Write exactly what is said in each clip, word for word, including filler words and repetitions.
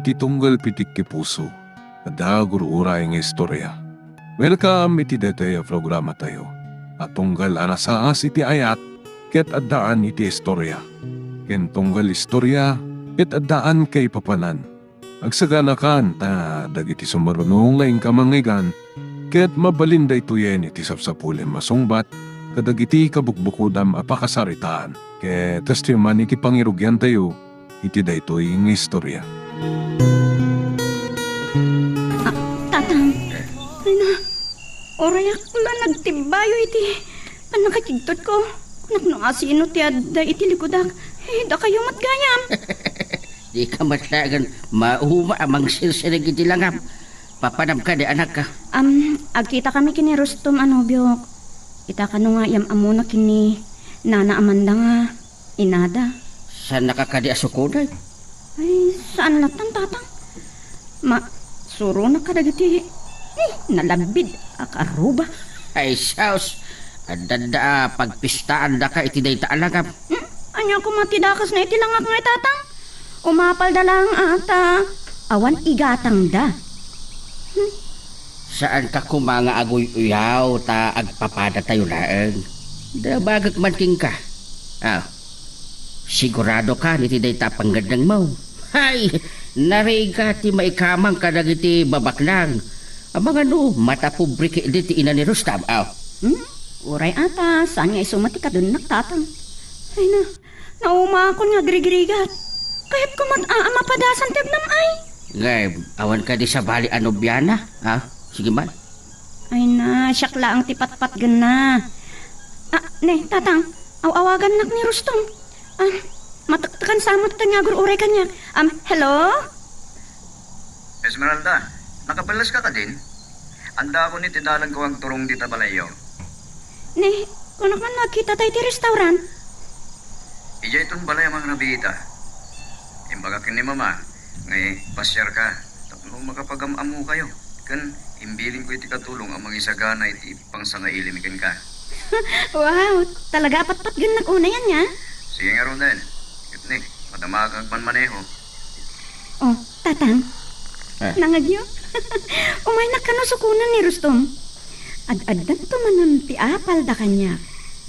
Ti tunggal pitik ti puso, adda gur-uray nga istorya. Welcome iti daytoy a programatayo a tunggal a nasaas iti ayat ket addaan iti istorya, ken tunggal istorya ket addaan kaipapanan. Agsaganakan ta dagiti sumaruno nga inka mangngeggan ket mabalin daytoyen iti sapsapulem a sungbat kadagiti kabukbukodam a pakasaritaan. Ket kastoy man iti pangirugiantayo iti daytoy nga istorya. Ah, Tatang, ay na, urayak la nagtibbayo iti pannakakigtotko. Kunak no asino ti adda iti likudak. Eh, dakayo met gayam. Dika met laengen mauma a mangsirsireg iti langam. Papanamka ni anakka. Am, agkitakami ken ni Rustom a nobiok. Ita kano nga iyam-ammona ken ni Nana Amanda nga inada. Saannaka kadi a sukoden? Ay, saan latta, Tatang. Ma, suronak kadagiti, eh, nalabbid a karuba. Ay, sus! Adda a pagpistaandaka iti dayta a langam. Hmm? Ania koma ti dakesna iti langak nga, Tatang? Umapalda laeng a ta awan igatangda. Hmm. Saanka koma nga aguy-uyaw ta agpapadatayo laeng. Dabagek man kenka. Ah, siguradokan iti dayta a pangngeddengmo. Hay, narigat ti maikamang kadagiti babaknang. Amangan no, matapobre ketdi ti ina ni Rustam. Ah. Hmm? Uray ata, saan nga isu met ti kadennak, Tatang? Ay na, naumaakon nga agrigrigat. Kayatko met a, a mapadasan ti agnam ay. Ngem, awan kadi sabali a nobiana, ha? Sige man. Ay na, siak laeng ti patpatgenna. Ah, ne, Tatang, aw-awagannak ni Rustom. Ah, matektekan sa met nga agur-uray kaniak. Am, hello? Esmeralda, nakapelles ka kadin? Andakon iti dalan ko agturong dita balayyo. Ne, kunak man no agkitata iti restaurant? Idiay ton balay a mangrabiita. Imbagak ken ni Mama nga pasiarka tapno makapagam-ammokayo. Ken imbilinko iti katulong a mangisagana iti pangsangailimi kenka. Wow, talaga a patpatgennak unay ania? Sige ngaruden. Ket ne, madama ka agmanmaneho. Oh, Tatang. Ah. Nangagyo? Umaynak kano sukonen ni Rustom. Ad-addanto manen ti apalda kaniak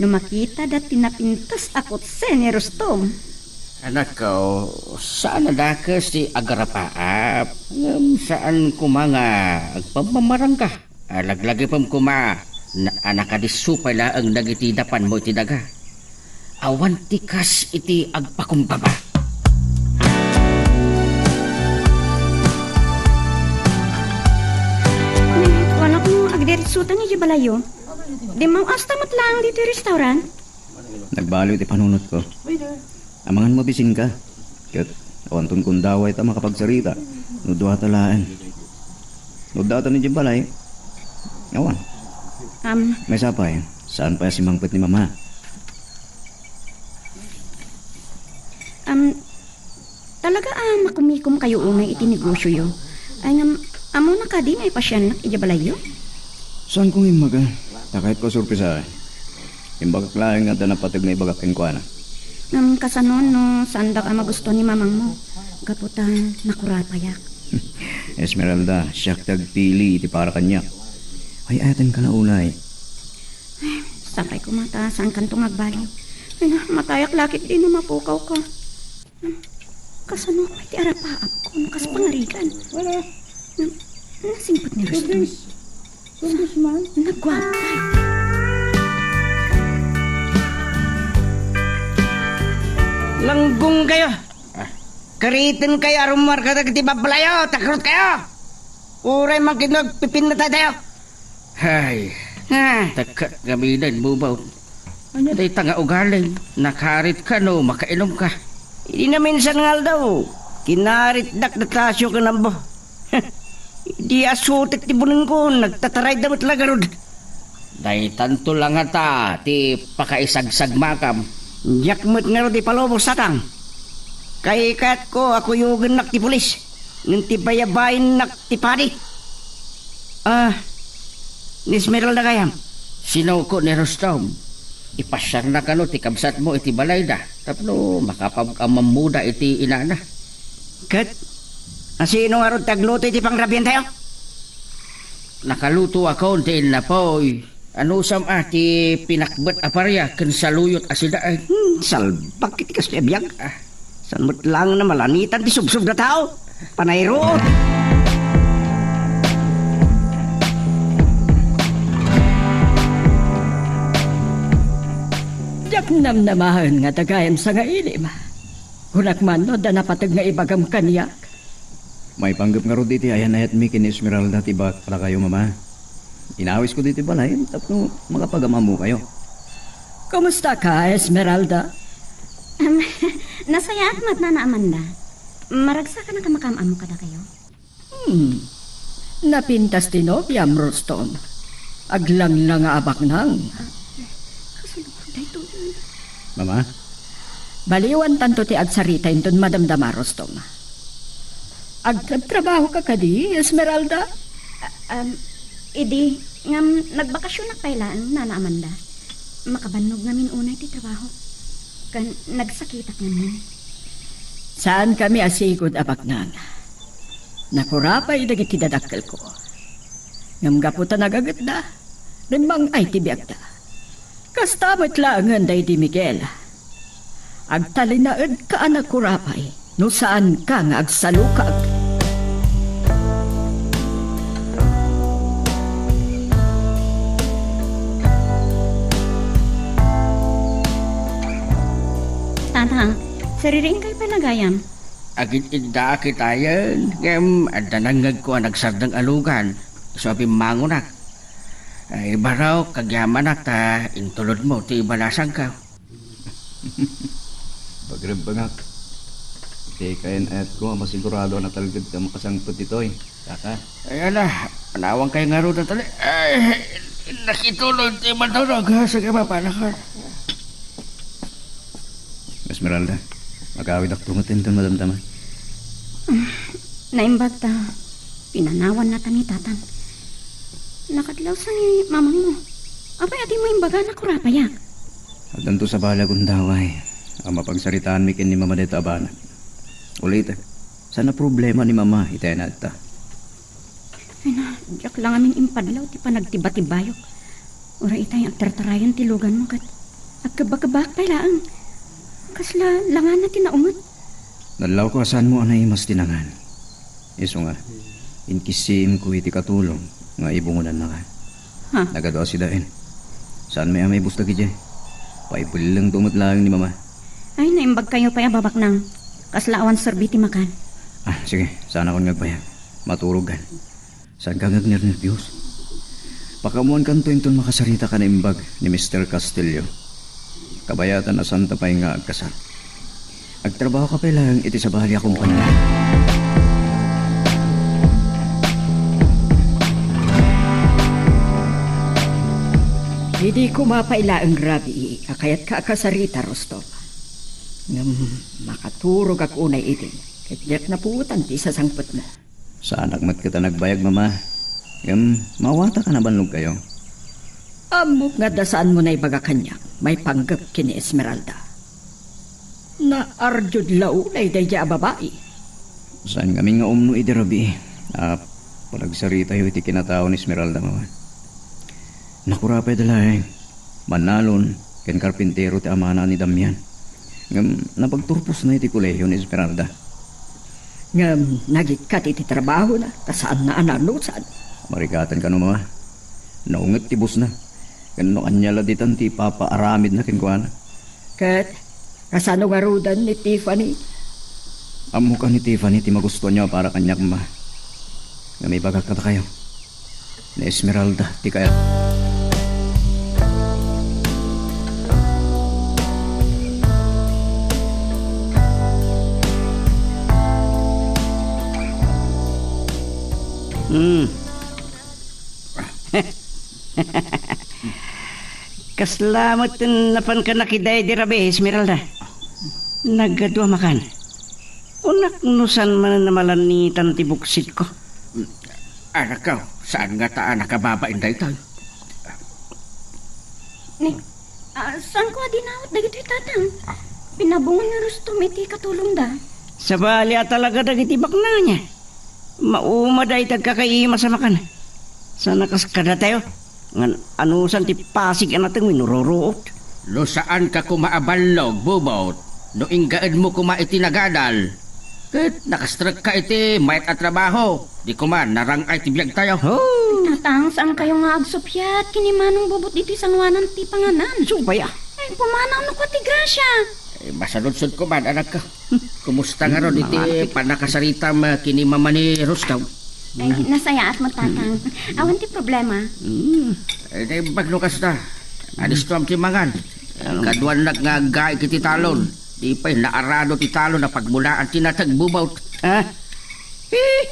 no makitada ti napintas a kotse ni Rustom. Anakko, saan a dakes ti agarapaap, ngem saan koma nga agpammamarangka. Ah, laglagipem koma na, a nakadisso pay laeng dagiti dapanmo iti daga. Awan ti kas iti agpakumbaba. Kunak no agdiritsutan idiay balayyo. Dimmaw asta met laeng ditoy restaurant? Nagbaliw ti panunotko. Amangan mabisinka. Ket awanton kundaway ta makapagsarita no duata laeng. No datan idiay balay, awan. Am. Maysa pay, saan pay a simangpet ni Mama? Am, talaga a makumikomkayo unay iti negosioyo? Ay ngem, ammona kadi nga ipasiannak idiay balayyo? Saan kong immaga? Ta kayatko a sorpresaen. Imbagak laeng nga adda napateg nga ibagak kenkuana. Ngem kasano no saandak a magusto ni mamangmo? Gapu ta nakurapayak. Esmeralda, siak ti agpili iti para kaniak. Ay-ayatenka la unay. Ay, sapay koma ta saankanto nga agbaliw. Ay, matayak la ketdi no mapukawka. Kasano pay ti arapaapko no kas pangarigan? Wala. Na, nasingpet ni Rustom. Congressman? Nagwapay. Langgung kayo. Ah. Kariten kayo a rummuar kadagiti babbalayo, takrot kayo. Uray man ket no agpipinnatay tayo. Hay, ah, tekka ngamin, Bubaw. Ania dayta nga ugalim? Nakarit ka no makainom ka? Idi naminsan nga aldaw, kinaritdak da Tasio ken Ambo. Idi asutek ti bunengko, nagtatarayda met la garud. Daytanto la ngata ti pakaisagsagmakam. Diak met ngarud ipalubos, Tatang. Kay kayatko a kuyogennak ti pulis, ngem ti bayabayennak ti padi. Ah, ni Esmeralda gayam? Sinuko ni Rustom. Ipasiarna kano ti kabsatmo iti balayda tapno makapag-ammoda iti inana. Ket Sino ngarud ti agluto iti pangrabiantayo? Nakalutoakon ti innapoy. Anusam a ti pinakbet a paria ken saluyot a sida, ay. Hmm, salbag iti kastoy a biag. Ah. Saan met laeng a malanitan ti subsob a tao? Panayruot. Diak namnamaen nga adda gayam sangailim. Kunak man no adda napateg nga ibagam kaniak. Maipanggep ngarud iti ayan-ayatmi ken ni Esmeralda ti ibagak kadakayo, Mama. Inawisko ditoy balay tapno makapagam-ammokayo. Kumustaka, Esmeralda? Em, nasayaat met, Nana Amanda. Maragsakan a makam-ammo kadakayo. Hmm. Napintas ti nobiam, Rustom. Aglanglanga a baknang. Ah, kasalubong daytoy. Mama? Baliwantanto ti agsarita inton madamdama, Rustom. Agtrabtrabahoka kadi, Esmeralda? Ah, um, idi, ngem nagbakasionak pay laeng, Nana Amanda. Makabannog ngamin unay ti trabaho. Ken nagsakitak ngamin. Saankami a sigud a baknang. Nakurapay dagiti dadakkelko. Ngem gapu ta nagagetda, rimmang-ay ti biagda. Kasta met laengen daydi Miguel. Agtalinaedka a nakurapay no saanka nga agsalukag. Tatang, sariring kayo pay gayam. Agid-idda kitayen, ngem adda nangngegko a nagsardeng a lugan, isu a bimmangonak. Ay, barok, agyamanak ta intulodmo ti ibalasangko. Pagrebbengak. Iti kayan-ayatko a masigurado a natalged ti makasangpet ditoy. Kaka? Ay, ala, panawankayo ngarud a tali. Ay, nakitulog ti maturog, ha, sa kapapanakon. Esmeralda, agawidakto met inton madamdama. Ah, naimbag ta pinanawanna ta ni Tatang. Nakadlaw sa ni mamangmo. Apay a dimo imbaga a nakurapayak? Addanto sabali a gundaway a mapagsaritaanmi ken ni Mama dayta a banag. Ulitek, saan a problema ni Mama iti ayan-ayatta. Ay na, diak la ngamin impadlaw ti panagtibatibbayok. Uray itay agtartarayan ti luganmo ket agkebbakebbak pay laeng. Kasla langana ti naunget. Nallawko a saanmo a naimas ti nangan. Isu nga, inkissiimko iti katulong nga ibungonannaka. Ha? Nagadu a sidaen. Saan met a maibus dagiti. Paibellengto met laeng ni Mama. Ay, naimbagkayo pay a babaknang. Kasla awan serbi ti makan. Ah, sige, saanakon nga agbayag. Maturogkan. Saanka nga agnernerbios? Pakaammoankanto inton makasarita ka naimbag ni Mister Castillo. Kabayatan a saanta pay nga agkasar. Agtrabahoka pay laeng iti sabali a kompania. Idi koma pay laeng rabii a kayatka a kasarita, Rostov. Ngem makaturogak unay idi, ket diak napuotan ti sasangpetmo. Saanak met ket a nagbayag, Mama. Ngem, mawataka a nabannogkayo. Ammok nga adda saanmo naibaga kaniak maipanggep ken ni Esmeralda. Naardiod la unay daydiay a babai. Saan ngamin nga umno idi rabii a panagsaritayo iti kinatao ni Esmeralda, Mama. Nakurapay da laeng. Mannalon ken karpintero ti amana a ni Damian. Ngem napagturposna iti kolehio ni Esmeralda. Ngem nagikkat iti trabahona ta saanna a nanusan. Marikatan kano, Mama. Naunget ti busna. Ken no ania la ditan ti ipapaaramidna kenkuana. Ket kasano ngaruden ni Tiffany? Ammok a ni Tiffany ti magustuanyo a para kaniak, Mama. Ngem ibagak kadakayo. Ni Esmeralda ti kayat. Hmm. Kasla met ti napanka nakidaydi rabii, Esmeralda? Nagadu a makan. Unak no saan manen a malanitan ti buksitko. Anakko, saan ngata a nakababain daytoy? Ni, ah, saanko a dinawat dagitoy, Tatang? Pinabungon ni Rustom iti katulongda. Sabali a talaga dagiti baknang. Mauma dayta agkakaimas a makan. Sana kas kadatayo. Ngan anusan ti pasig a nateng wenno ruruot. No saanka koma a ballog, Bubot, no inggaedmo koma iti nagadal, ket nakastrekka iti mayat a trabaho, di koma narang-ay ti biagtayo. Oh! Tatang, saankayo nga agsuppiat ken ni Manong Bubot ditoy sangoanan ti panganan. Supay a. Ay, pumanawno kua ti grasia. Eh, masaludsod koma, anakko. Kumusta ngarud iti pannakasaritam, ah, ken ni Mama ni Rustom? Ay, nasayaat met, Tatang. Awan ti problema. Mm. Eh, naimbag no kasta. Adistuam ti mangan. Kaduannak nga aggaik iti talon. Di pay naarado ti talon a pagmulaan ti nateg, Bubot. Ah? Eh,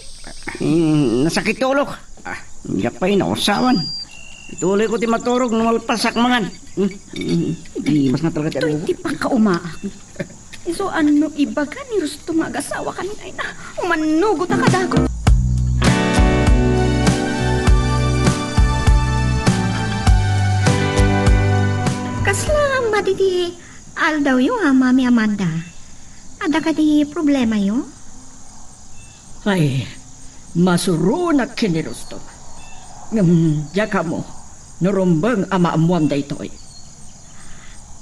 eh, nasakit ti ulok. Ah. Diak pay nausawan. Ituloy ko ti maturog no malpasak mangan. Hmm? Hmm. Di, mas nga talaga ti Toy ti pangkaumaak. Isu a no ibaga ni Rustom nga agasawa kaniak, ay na, umanugot a kadago. Kasla madi ti aldawyo a Mami Amanda? Adda kadi problemayo? Ay, masuronak ken ni Rustom. Ngem diak ammo no rumbeng a maammoam daytoy.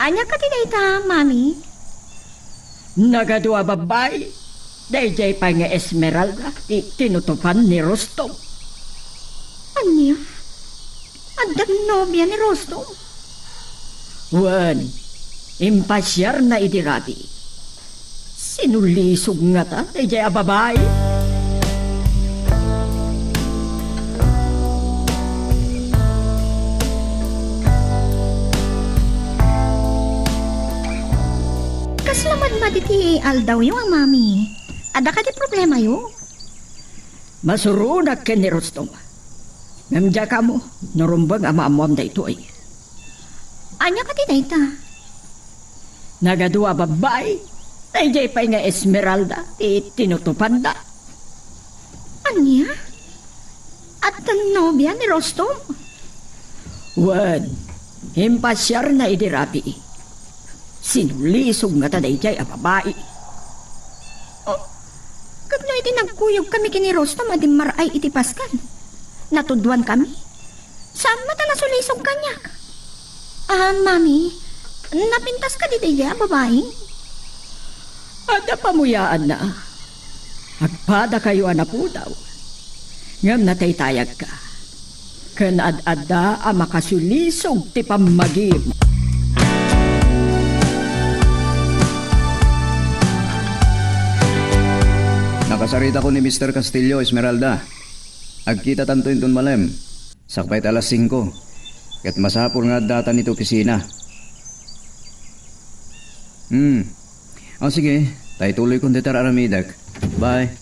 Ania kadi dayta, Mami? Nagadu a babbai, daydiay pay nga Esmeralda ti tinutopan ni Rustom. Ania? Adda nobia ni Rustom? Wen, impasiarna idi rabii. Sinulisog ngata daydiay a babai? Kasla madmadi ti aldawyo a Mami? Adda kadi problemayo? Masuronak ken ni Rustom. Ngem diak ammo no rumbeng a maammoam daytoy. Ania kadi dayta? Nagadu a babbai, daydiay pay nga Esmeralda ti tinutopanda. Ania? Adda nobia ni Rustom? Wen, impasiarna idi rabii. Sinulisog ngata daydiay a babai. Oh, ket no idi nagkuyogkami ken ni Rustom a dimmar-ay iti Pascal, natuduankami. Saan met a nasulisog kaniak? Ah, Mami, napintas kadi daydiay a babai? Adda pamuyaanna. Agpadakayo a napudaw. Ngem nataytayagka. Ken ad-adda a makasulisog ti pammagim. Nakasaritako ni Mister Castillo, Esmeralda. Agkitatanto inton malem. Sakbay ta alas singko, ket masapul nga addatan iti opisina. Hmm. O, sige, ta ituloykon dayta ar-aramidek. Bye.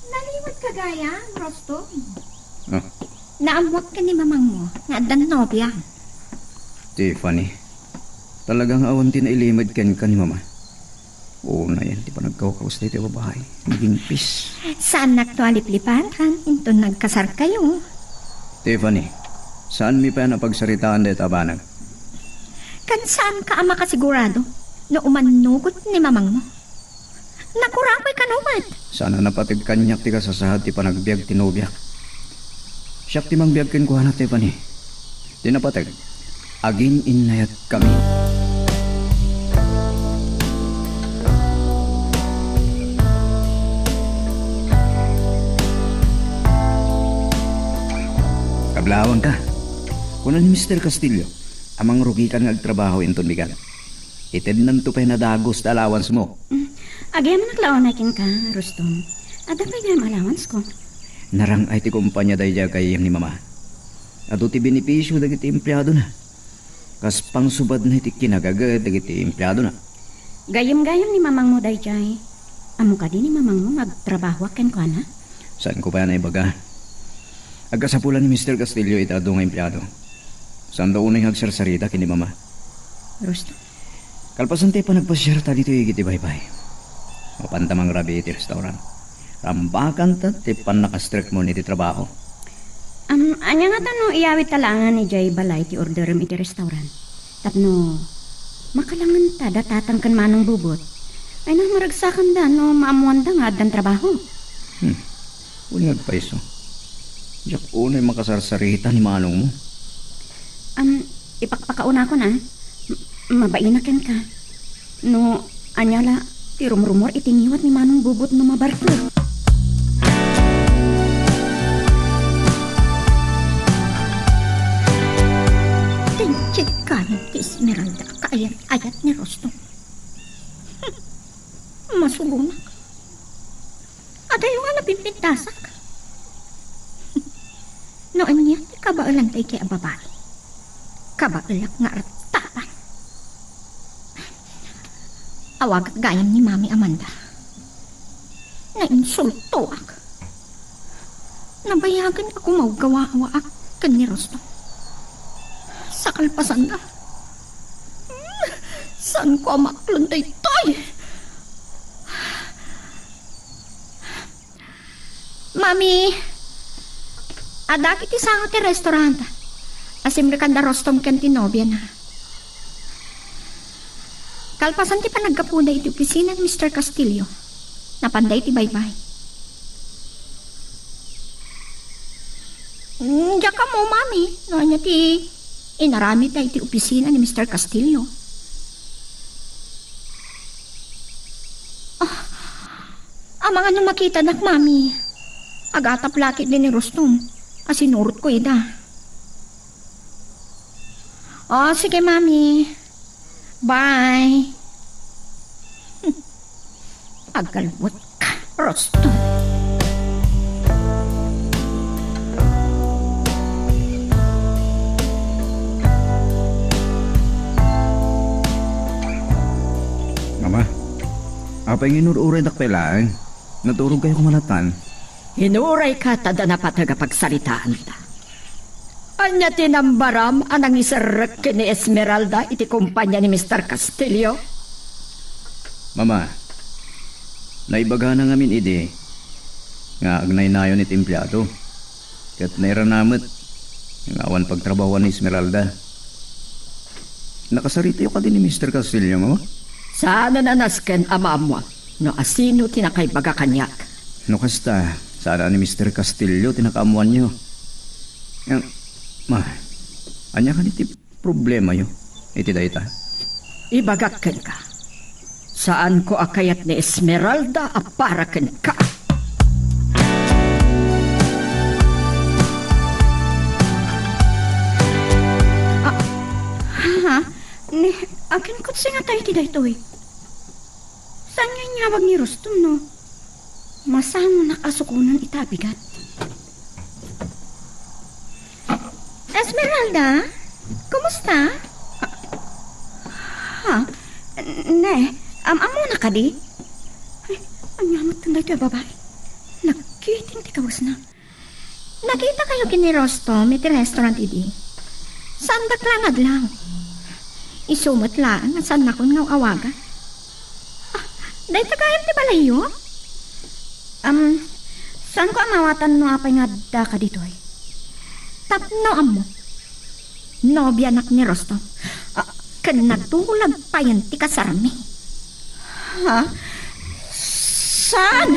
Nalimedka gayam, Rustom? Ah. Naammoak ken ni mamangmo nga addan nobia. Tiffany, talaga nga awan ti nailimed kenka ni Mama. Unayen ti panagkawkawas daytoy a babai. Nagimpis. Saannak to a liplipatan inton nagkasarkayo. Tiffany, saanmi pay a napagsaritaan dayta a banag? Ken saanka a makasigurado no umanugot ni mamangmo? Nakurakoy kano met. Saan a napateg kaniak ti kasasaad ti panagbiag ti nobiak. Siak ti mangbiag kenkuana, Tiffany. Ti napateg, agin-innayatkami. Kablaawangka, kuna ni Mister Castillo a mangrugikan nga agtrabaho inton bigat. Itednanto pay a dagus ti allowance mo. Mm. Agyamanak la unay kenka, Rustom. Adda pay gayam allowance ko. Narang-ay ti kumpania daydiay a gayyem ni Mama. Adu ti benepisio dagiti empleadona. Kas pangsubadna iti kinagaged dagiti empleadona. Gayyem-gayyem ni mamangmo daydiay. Ammo kadi ni mamangmo nga agtrabahoak kenkuana? Saanko pay a naibaga. Agkasapulan ni Mister Castillo iti adu nga empleado. Saanda unay nga agsarsarita ken ni Mama. Rustom? Kalpasan ti panagpasiarta ditoy iti baybay, mapanta mangrabii iti restaurant. Rambakanta ti pannakastrekmon iti trabaho. Am, ania ngata no iyawitta laengen idiay balay ti orderem iti restaurant? Tapno makalangenta da tatang ken manong Bubot. Ay na, maragsakanda no maammoanda nga addan trabaho. Hmm. Wen nga agpayso. Diak unay makasarsarita ni manongmo. Am, ipakpakaunakon a. M-, mabaina kenka. No, ania la, ti rumrumor iti ngiwat ni Manong Bubot no mabartek. Tintiek kayen ti Esmeralda a kaayat-ayat ni Rostong. Masugonak. Adayo nga napimpintasak. No ania ti kabaelan daytoy a babai, kabaelak nga artapan. Awagak gayam ni Mami Amanda. Nainsultoak. Nabayagen a gumawgawaak ken ni Rostong. Sa kalpasanna, saanko a maaklan daytoy. Mami, adda iti sango ti restaurant. Asimrekan da Rostong ken ti nobiana. Kalpasan ti panaggapuda iti opisina ni Mister Castillo, napanda iti baybay. Mm, diak ammo, Mami, no ania ti inaramidda iti opisina ni Mister Castillo. Ah, amangan no makitanak, Mami. Agatap la ketdi ni Rostong a sinurotko ida. Oh, sige, Mami. Bye. Agalwet ka, Rostong. Mama, apay nga inur-uraydak pay laeng? Naturog kayo kumalatan? Inurayka ta adda napateg a pagsaritaanta. Ania ti nambaram a nangiserrek ken ni Esmeralda iti kompania ni Mister Castillo? Mama, naibagana ngamin idi nga agnaynayon iti empleado, ket nairana met nga awan pagtrabahoan ni Esmeralda. Nakasaritayo kadi ni Mister Castillo, Mama? Saanen a nasken a maammoak no asino ti nakaibaga kaniak. No kasta, saan a ni Mister Castillo ti nakaammoanyo. Ngem, Ma, ania kadi ti problemayo iti dayta? Ibagak kenka, saanko a kayat ni Esmeralda a para kenka. Ah, ha? Ni, akin kutsi nga tayo ti daytoy. Saan nga inyawag ni Rostong no masangonak a sukonen ita a bigat? Esmeralda, kumusta? Ha? Ne, am-ammona kadi? Ay, ania met daytoy a babai? Nagkiting ti kawesna. Nakita kayo ken ni Rostong iti restaurant idi? Saandak la nga adlaw. Isu met laeng a saannakon nga awagan. Ah, dayta gayam ti balayyo? Am, saanko a mawatan no apay nga addaka ditoy. Tapno ammo, nobianak ni Rostong. Ah, ken natulag payen ti kasarmi. Ha? Saan?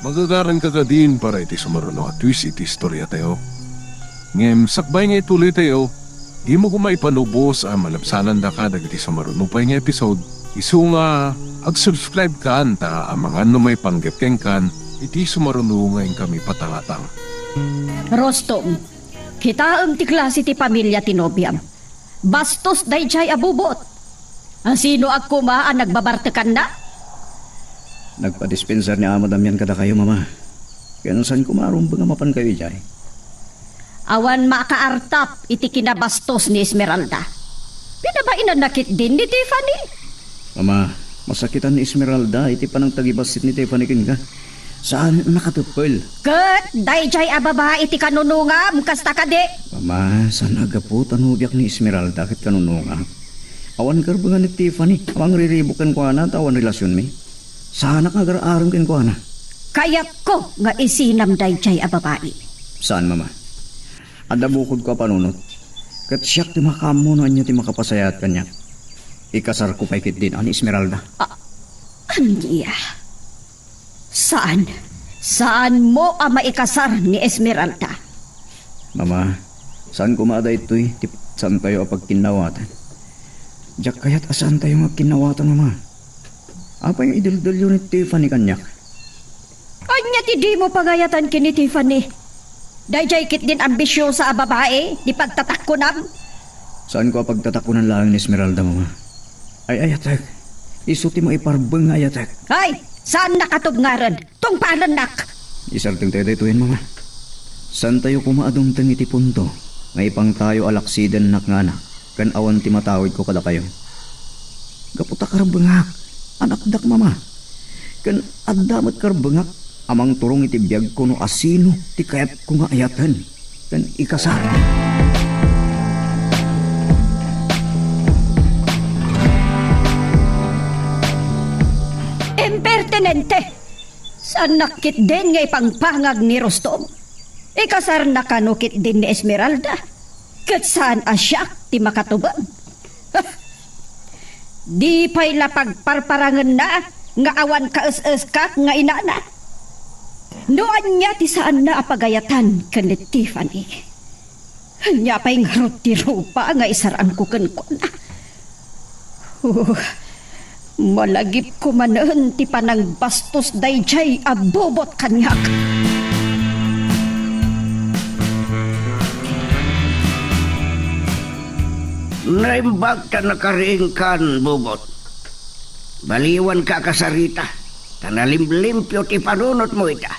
Magagaranka kadin para iti sumaruno a twist iti istoriatayo. Ngem sakbay nga ituloytayo, dimo koma ipanubos a malabsanandaka dagiti sumaruno pay nga episode. Isu nga, ag-subscribe kan ta amangan no maipanggep kenkan iti sumaruno nga inkami patangatang. Rostong, kitaem ti klase ti pamilia ti nobiam. Bastos daydiay a bubot. Asino a koma a nagbabartekanna? Nagpadispenser ni Amo Damian kadakayo, Mama. Ken saan koma a rumbeng a mapankayo idiay? Awan makaartap iti kinabastos ni Esmeralda. Pinabainanna ketdin ni Tiffany. Mama, masakitan ni Esmeralda iti panangtagibassit ni Tiffany kenka. Saan a nakatepel. Ket daydiay a babai ti kanunongam, kasta kadi? Mama, saan a gapu ta nobiak ni Esmeralda ket kanunongak. Awan karbengan ni Tiffany a mangriribuk kenkuana ta awan relasionmi. Saanak nga agar-arem kenkuana. Kayatko nga isinam daydiay a babai. Saan, Mama? Adda bukodko a panunot, ket siak ti makaammo no ania ti makapasayaat kaniak. Ikasarko pay ketdin a ni Esmeralda. A-, ania? Saan. Saanmo a maikasar ni Esmeralda. Mama, saan koma a daytoy ti saantayo a pagkinnawatan. Diak kayat a saantayo nga agkinnawatan, Mama. Apay nga ideldelyo ni Tiffany kaniak? Ania ti dimo pagayatan ken ni Tiffany? Daydiay ketdin ambisiosa a babai ti pagtatakkonam? Saanko a pagtatakkonan laeng ni Esmeralda, Mama. Ay-ayatek. Isu ti maiparbeng nga ayatek. Ay, saannaka tubngarem. Tungpalennak! Isardengtayo daytoyen, Mama. Saantayo koma a dumteng iti punto nga ipangtayo a laksidennak nga anak ken awan ti matawidko kadakayo. Gapu ta karbengak, anakdak, Mama. Ken adda met karbengak a mangturong iti biagko no asino ti kayatko nga ayaten ken ikasar. Impertinente! Saannak ketdin nga ipangpangag ni Rustom? Ikasarna kano ketdin ni Esmeralda? Ket saan a siak ti makatubeng? Di pay la pagparparangenna nga awan kaes-eskak nga inana. No ania ti saanna a pagayatan ken ni Tiffany? Ania pay ngarud ti rupa nga isaranko kenkuana? Oh, malagipko manen ti panangbastos daydiay a bubot kaniak. Naimbag ta nakariingkan, bubot. Baliwanka a kasarita, ta nalimlimpio ti panunotmo ita.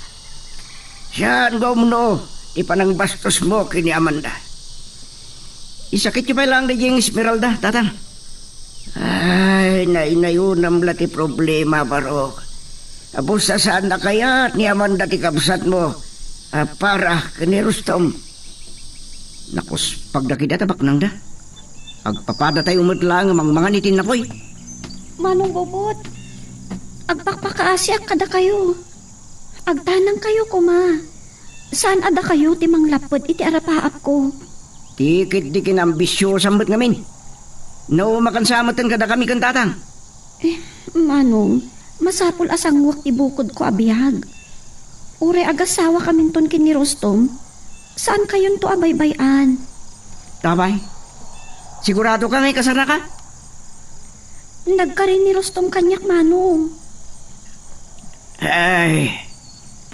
Saan nga umno ti panangbastosmo ken ni Amanda. Isakityo pay laeng daydiay nga Esmeralda, Tatang. Ay, nainayonam la ti problema, Barok. Apos ta saan a kayat ni Amanda ti kabsatmo a para ken ni Rustom. Nakuspagda kida ta baknangda. Agpapadatayo met laeng a mangmangan iti innakoy. Manong Bobot, agpakpakaasiak kadakayo. Agtanangkayo koma. Saan a dakayo ti manglapped iti arapaapko. Ti ketdi kinambisiosam met ngamin. Naumakan sa metten kadakami ken Tatang. Eh, Manong, masapul a sanguek ti bukodko a biag. Uray agasawa kaminton ken ni Rustom, saankayonto a baybay-an. Apay, siguradoka nga ikasarnaka? Nagkari ni Rustom kaniak, Manong. Ay,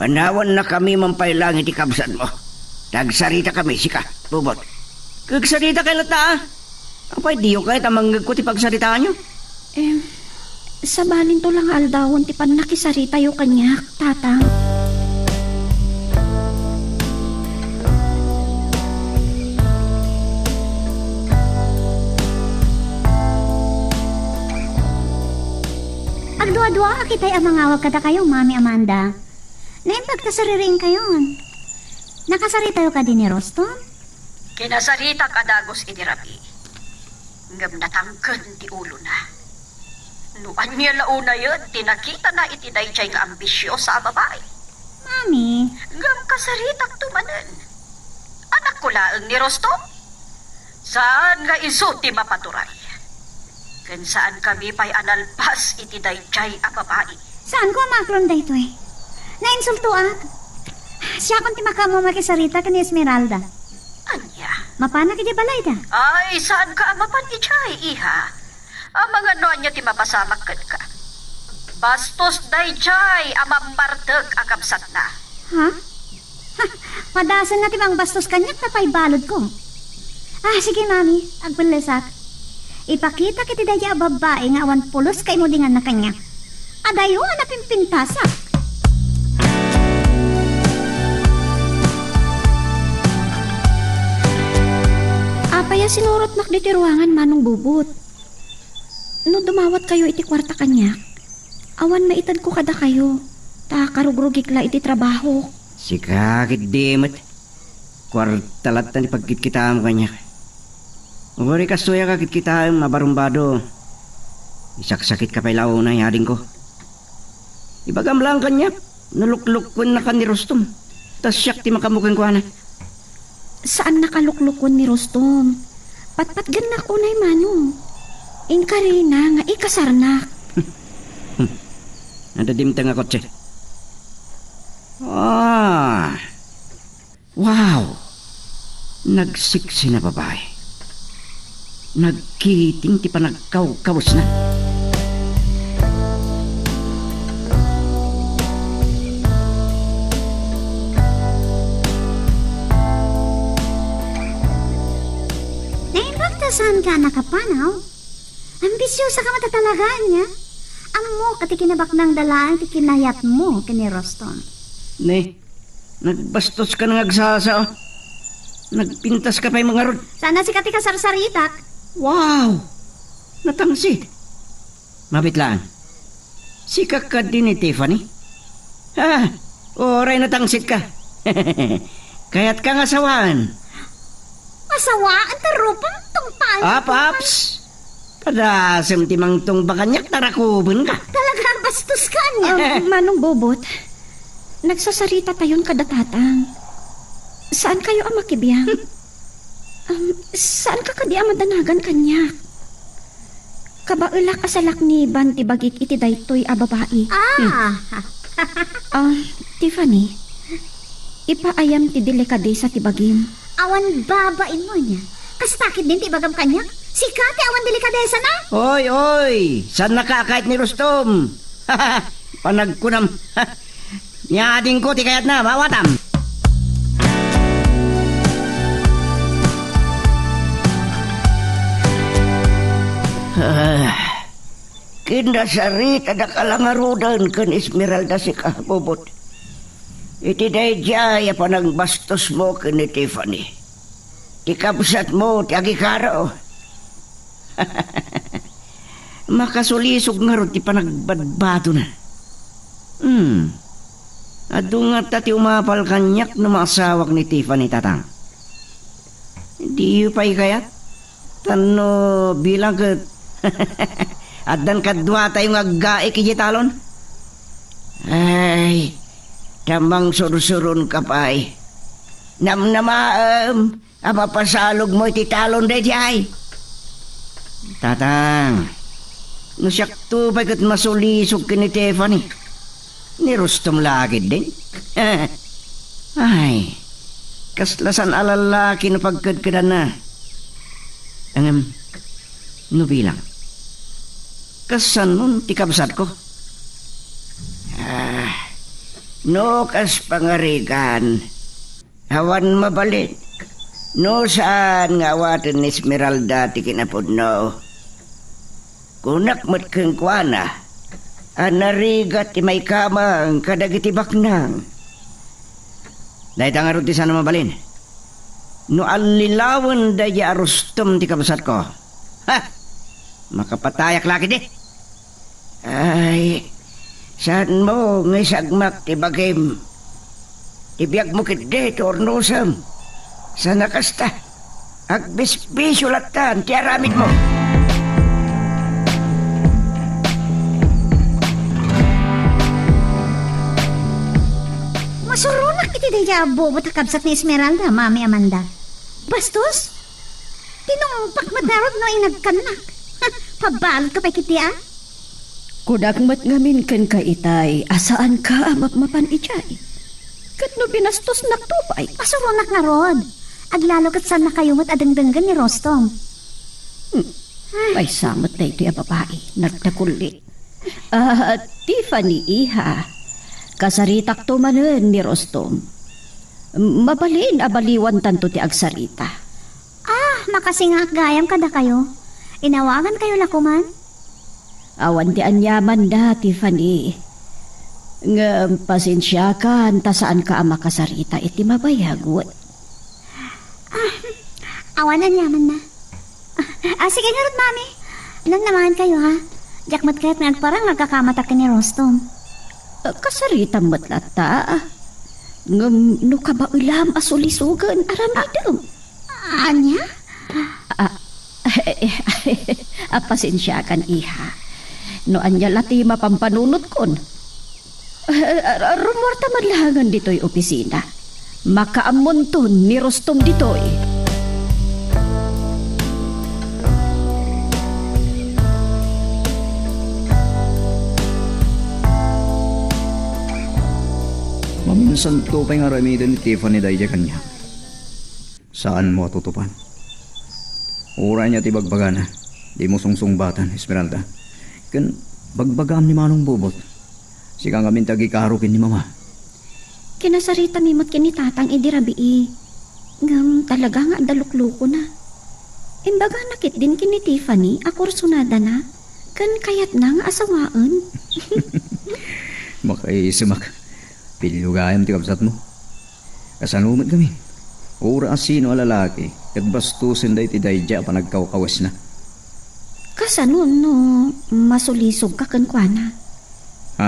panawannakami man pay laeng iti kabsatmo. Ta agsaritakami, sika, Bobot. Agsaritakayo latta, a. Apay, diyo kayat a mangngegko ti pagsaritaanyo? Eh, sabalinto la nga aldawon ti pannakisaritayo kaniak, Tatang. Agduaduaak itay a mangawag kadakayo, Mami Amanda. Naimbag ta saririingkayon. Nakasaritayo kadi ni Rustom? Kinasaritak a dagus iti rabii, ngem natangken ti ulona. No ania la unay ti nakitana iti daydiay nga ambisiosa a babai. Mami. Ngem kasaritakto manen. Anakko laeng ni Rustom. Saan nga isu ti mapaturay. Ken saankami pay a nalpas iti daydiay a babai. Saanko a maaklon daytoy. Nainsultoak. Siakon ti makaammo a makisarita ken ni Esmeralda. Ania? Mapanak idiay balayda. Ay, saanka a mapan idiay, iha. Amangan no ania ti mapasamak kenka. Bastos daydiay a mammartek a kabsatna. Ha? Ha, madasenna ti mangbastos kaniak ta pay baludko. Ah, sige, Mami, agpellesak. Ipakitak iti daydiay a babbai nga awan pulos kaimudinganna kaniak. Adayo a napimpintasak. Apay a sinurotnak ditoy ruangan, Manong Bubot? No dumawatkayo iti kuarta kaniak, awan maitedko kadakayo, ta karugrugik la iti trabahok. Sika ketdi met. Kuarta latta ti pagkitkitaem kaniak. Uray kastoy a kakitkitaem a barumbado, isaksakitka pay la unay, adingko. Ibagam laeng kaniak no luklukkuennaka ni Rustom, ta siak ti makaammo kenkuana. Saannak a luklukuen ni Rustom. Patpatgennak unay, Manong. Inkarina nga ikasarnak. Adu dimteng a kotse. Ah. Wow! Nagseksi na babai. Nagkiting ti panagkawkawesna. Naimbag ta saan ka nakapanaw? Ambisyosa ka met talaga, ania? Ammok a ti kinabaknangda laeng ti kinayatmo ken ni Rostom. Ne, nagbastoska nga agsasao. Nagpintaska pay ngarud. Saan a sika ti kasarsaritak? Wow! Natangsit. Mabit laeng. Sika kadi ni Tiffany? Ah, uray natangsitka. Kayatka nga asawaan. Asawaan ta rupam, tungpal. Ap, aps! Padasem ti mangtungba kaniak ta rakubenka. Talaga, bastoska, ania? Ah, Manong Bobot, nagsasaritatayon kada tatang. Saan kayo a makibiang? Um, saan ka kadi a madanagan kaniak? Kabaelak a salakniban ti bagik iti daytoy a babai. Ah! Ah, Tiffany, ipaayam ti delikadesa ti bagim. Awan babain mo, ania? Kasta ketdin ti ibagam kaniak? Sika ti awan delikadesa na? Oy, oy! Saan nakakait ni Rustom? Panagkunam. Ni adingko ti kayatna, maawatam. Ah, kinasaritadak a la ngaruden ken Esmeralda sika, Bobot. Iti daydiay a panangbastosmo ken ni Tiffany. Ti kabsatmo ti agikaro. Makasulisog ngarud ti panagbadbadona. Hmm. Adu ngata ti umapal kaniak no maasawak ni Tiffany, tatang. Diyo pay kayat? Tano bilang ket addan kaduatayo nga aggaik idiay talon? Ay, ta mangsursuronka pay. Namnamaem a mapasalogmo iti talon daydiay. Tatang, no siakto pay ket masulisog ken ni Tiffany, ni Rustom la ketdin. Ay, kasla saan a lallaki no pagkedkedanna. Ngem, no bilang, kasanon ti kabsatko? Ah, no kas pangarigan, awan mabalin. No saan nga awaten ni Esmeralda ti kinapudno, kunak met kenkuana a narigat ti maikamang kadagiti baknang. Dayta ngarud ti saan a mabalin. No allilawen daydiay a Rustom ti kabsatko, ha! Makapatayak la ketdi. Ay, saanmo nga isagmak ti bagim? Ti biagmo ketdi ti urnosem. Saan a kasta, agbisbisio lattan ti aramidmo. Masuronak iti daydiay a Bobot a kabsat ni Esmeralda, Mami Amanda. Bastos? Tinungpak met ngarud no inagkannak. Pabaludka pay ketdi, a? Kunak met ngamin kenka itay a saanka a mapmapan idiay. Ket no binastosnakto pay? Pasuronak ngarud. Aglalo ket saannakayo met a dengdenggen ni Rustom. Hmm. Ay. Maysa met daytoy a babai, nagtakullit. Ah, Tiffany, iha. Kasaritakto manen ni Rustom. Mabalin a baliwantanto ti agsarita. Ah, makasingaak gayam kadakayo. Inawagankayo la koman? Awan ti aniamanna, Tiffany. Ngem pasensiakan ta saanka a makasarita iti mabayag, wen? Ah, awan aniamanna. Ah, sige ngarud, Mami. Namnamankayo, ha? Diak met kayat nga agparang nga agkakamatak ken ni Rustom. Ah, kasaritam met latta. Ngem no kabaelam a sulisogen, aramidem. Ah, ania? Ah, ah, pasensiakan, iha. No ania la ti mapampanunotkon. Ah, ah, rummuarta man laengen ditoy opisina. Makaammonton ni Rustom ditoy. Santo pay nga aramiden ni Tiffany daydiay kaniak. Saanmo a tutupan. Uray ania ti bagbagana, dimo sungsungbatan, Esmeralda. Ken bagbagaam ni Manong Bobot. Sika ngamin ti agikaro ken ni Mama. Kinasaritami met ken ni Tatang idi rabii. Ngem talaga nga adda luklukona. Imbagana ketdin ken ni Tiffany a kursunadana ken kayatna nga asawaen. Makaisimak. Pilio gayam ti kabsatmo. Kasano met ngamin? Uray a sino a lalaki ket bastosen daytoy daydiay a panagkawkawesna. Kasano no masulisogka kenkuana? Ha?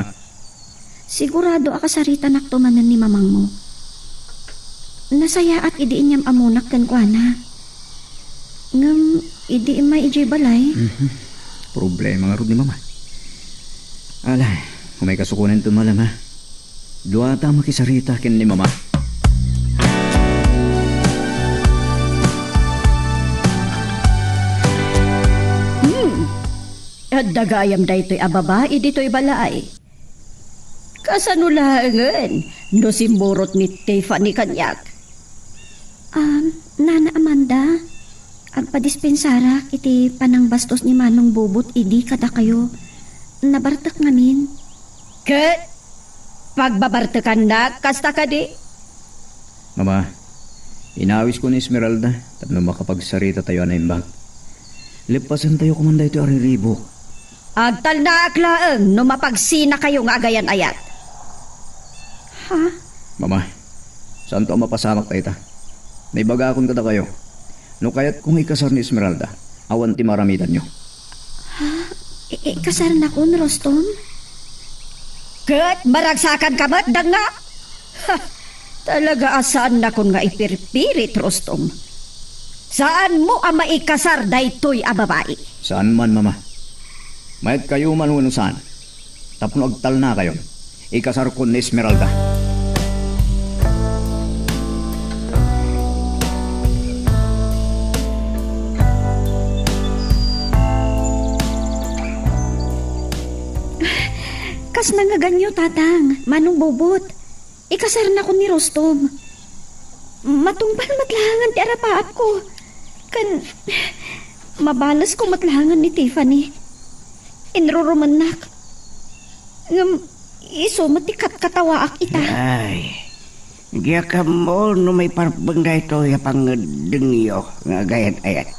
Sigurado a kasaritanakto manen ni mamangmo. Nasayaat idi inyam-amonak kenkuana. Ngem idi immay idiay balay, Mhm. Problema ngarud ni Mama. Ala, umay kasukonanto malem, ha? Duata a makisarita ken ni Mama. Hmm. Adda gayam daytoy a babai ditoy balay. Kasano laengen no simmurot ni Tiffany kaniak? Um, Nana Amanda, agpadispensarak iti panangbastos ni Manong Bobot idi kadakayo. Nabartek ngamin. Ket pagbabartekannak kasta kadi? Mama, inawisko ni Esmeralda tapno makapagsaritatayo a naimbag. Leppasentayo koman daytoy a riribuk. Agtalnaak laeng no mapagsinakayo nga agayan-ayat. Ha? Mama, saanto a mapasamak dayta. Naibagakon kadakayo, no kayatko nga ikasar ni Esmeralda, awan ti maaramidanyo. Ha? I-, ikasarnakon, Rostom? Ket maragsakanka met, dangngam? Ha, talaga a saannakon nga ipirpirit, Rostom. Saanmo a maikasar daytoy a babai. Saan man, Mama. Mayatkayo man wenno saan. Tapno agtalnakayon, ikasarkon ni Esmeralda. Kas nangaganyo, Tatang, Manong Bobot. Ikasarnakon ni Rostom. Matungpal met laengen ti arapaapko. Ken mabalesko met laengen ni Tiffany. Inrurumennak. Ngem isu met ti katkatawaak ita. Ay, diak ammo no maiparpeng daytoy a pangngeddengyo nga agayat-ayat.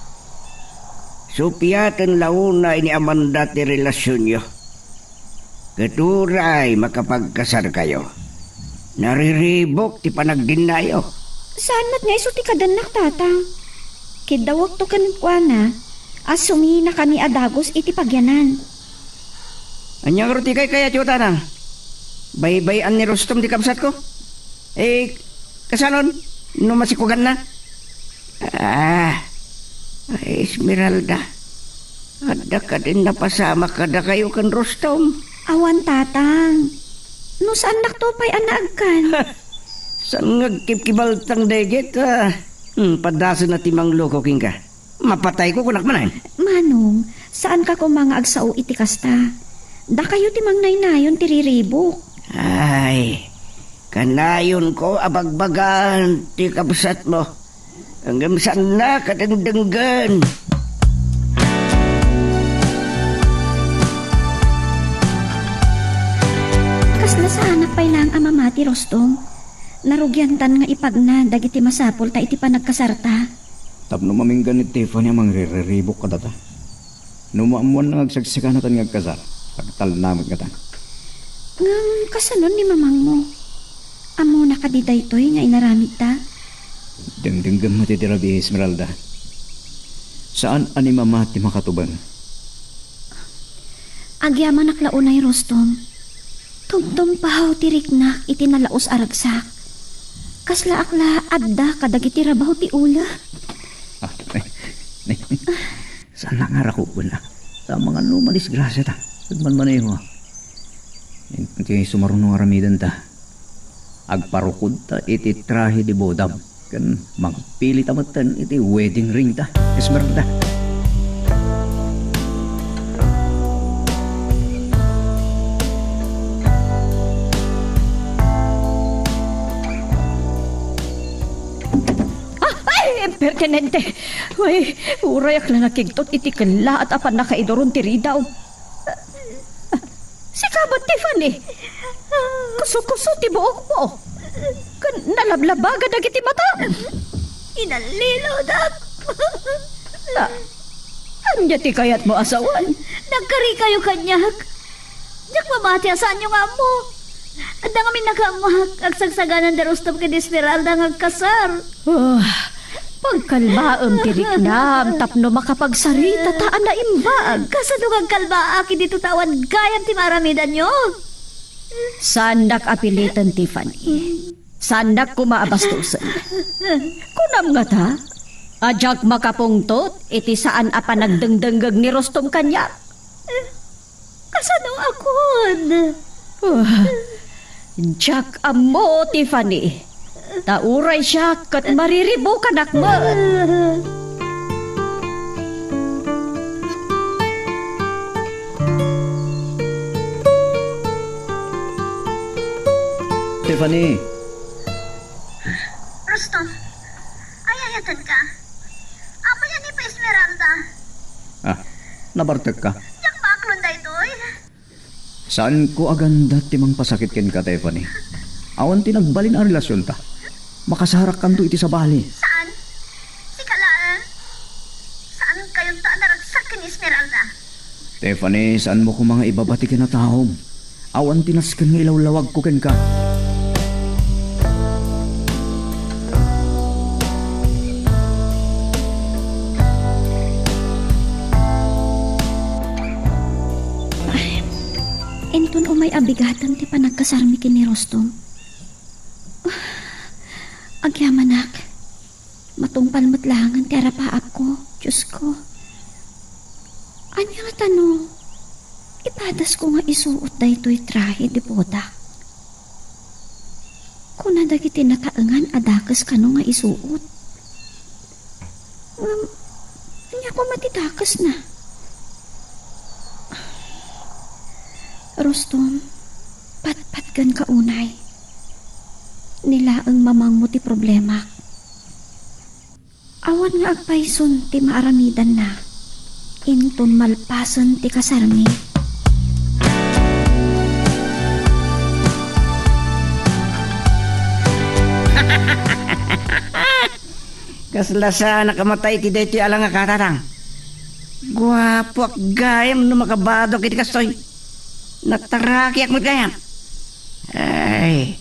Supiaten la unay ni Amanda ti relasionyo. Ket uray makapagkasarkayo, nariribuk ti panagdennayo. Saan met nga isu ti kadennak, Tatang. Kiddawekto kenkuana a suminakami a dagus iti pagyanan. Ania ngarud ti kaykayatyo, Tatang? Baybay-an ni Rostom ti kabsatko? Eh, kasanon no masikuganna? Ah, ay, Esmeralda, adda kadin napasamak kadakayo ken Rostom? Awan, Tatang. No saannakto pay a naagkan. Saan nga agkibkibaltang daydiay ta, hmm, padasenna ti mangluko kenka. Mapatayko, kunak manen. Manong, saanka koma nga agsao iti kasta. Dakayo ti mangnaynayon ti riribuk. Ay, kanayonko a bagbagaan ti kabsatmo. Ngem saannak a dengdenggen. Kasla saanak pay laeng a mamati, Rostom. Narugiantan nga ipagna dagiti masapulta iti panagkasarta. Tapno maminggan ni Tiffany a mangrirriribuk kadata. No maammoanna nga agsagsakanatan nga agkasar, agtalna met ngata. Ngem kasano ni mamangmo? Ammona kadi daytoy nga inaramidta? Dengdenggen met iti rabii, Esmeralda. Saan a ni Mama ti makatubeng. Agyamanak la unay, Rostom. Tumtumpaw ti riknak iti nalaus a ragsak. Kaslaak la adda kadagiti rabaw ti ula. Ah, nay, nay, nay. Saan nga rakuben, ah. Sa mga no madisgrasya ta. Agmanmaneho. Iti sumaruno nga aramiden ta. Agparukod ta iti trahe de bodam. Ken magpili ta metten iti wedding ring ta, Esmeralda. Pertinente. Uray, uray ak la nakigtot iti kellaat a pannakaiduron ti ridaw. Sika met, Tiffany? Kuso-kuso ti buokmo. Ken nalablabaga dagiti matam. Inallilawdak. Na, ania ti kayatmo a sawen? Nagkarikayo kaniak. Diak mamati a saanyo nga ammo. Adda ngamin nakaammoak, agsagsagananda Rustom ken Esmeralda nga agkasar. Ah, pagkalmaem ti riknam tapno makapagsarita ta a naimbag. Kasano nga agkalmaak idi ta awan gayam ti maaramidanyo? Saannak a piliten, Tiffany. Saannak koma a bastosen. Kunam ngata, a diak makapungtot iti saan a panagdengdengngeg ni Rustom kaniak. Kasano a kun? Ah, diak ammo, Tiffany. Ta uray siak ket mariribukanak met. Tiffany. Rustom, ay-ayatenka. Apay a ni pa Esmeralda? Ah, nabartekka. Diak maaklon daytoy. Saanko a ganda ti mangpasakit kenka, Tiffany. Awan ti nagbalin a relasionta. Makasarakkanto iti sabali. Saan? Sika laeng? Saankayonto a naragsak ken Esmeralda? Tiffany, saanmo koma nga ibabati ken a taom. Awan ti nasken nga ilawlawagko kenka. Ay, inton umay a bigaten ti panagkasarmi ken ni Rustom. Agyamanak. Matungpal met laengen ti arapaapko, Diosko. Ania ngata no ipadasko nga isuot daytoy trahe de boda? Kuna dagiti nataengan a dakes kano nga isuot. Ngem, ania koma ti dakesna? Rustom, patpatgenka unay. Ni laeng mamangmo ti problemak. Awan nga agpayson ti maaramidanna inton malpasen ti kasarmi. Kasla saanak a matay iti daytoy a langak, tatang. Guapoak gayam no makabadok iti kastoy. Natarakiak met gayam. Ay,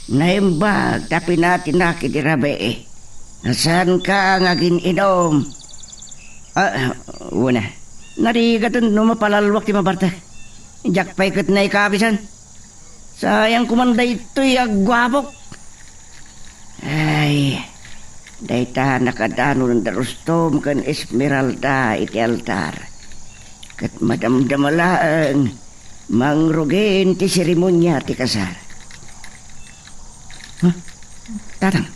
naimbag ta pinatinak iti rabii. Nasaanka nga agin-inom. Ah, wen a. Narigaten no mapalalwak ti mabartek. Diak pay ket naikabisen. Sayang koman daytoy a guapok. Ay, dayta nakadanon da Rustom ken Esmeralda iti altar. Ket madamdama laeng, mangrugin ti seremonia ti kasar. Huh? Tatang,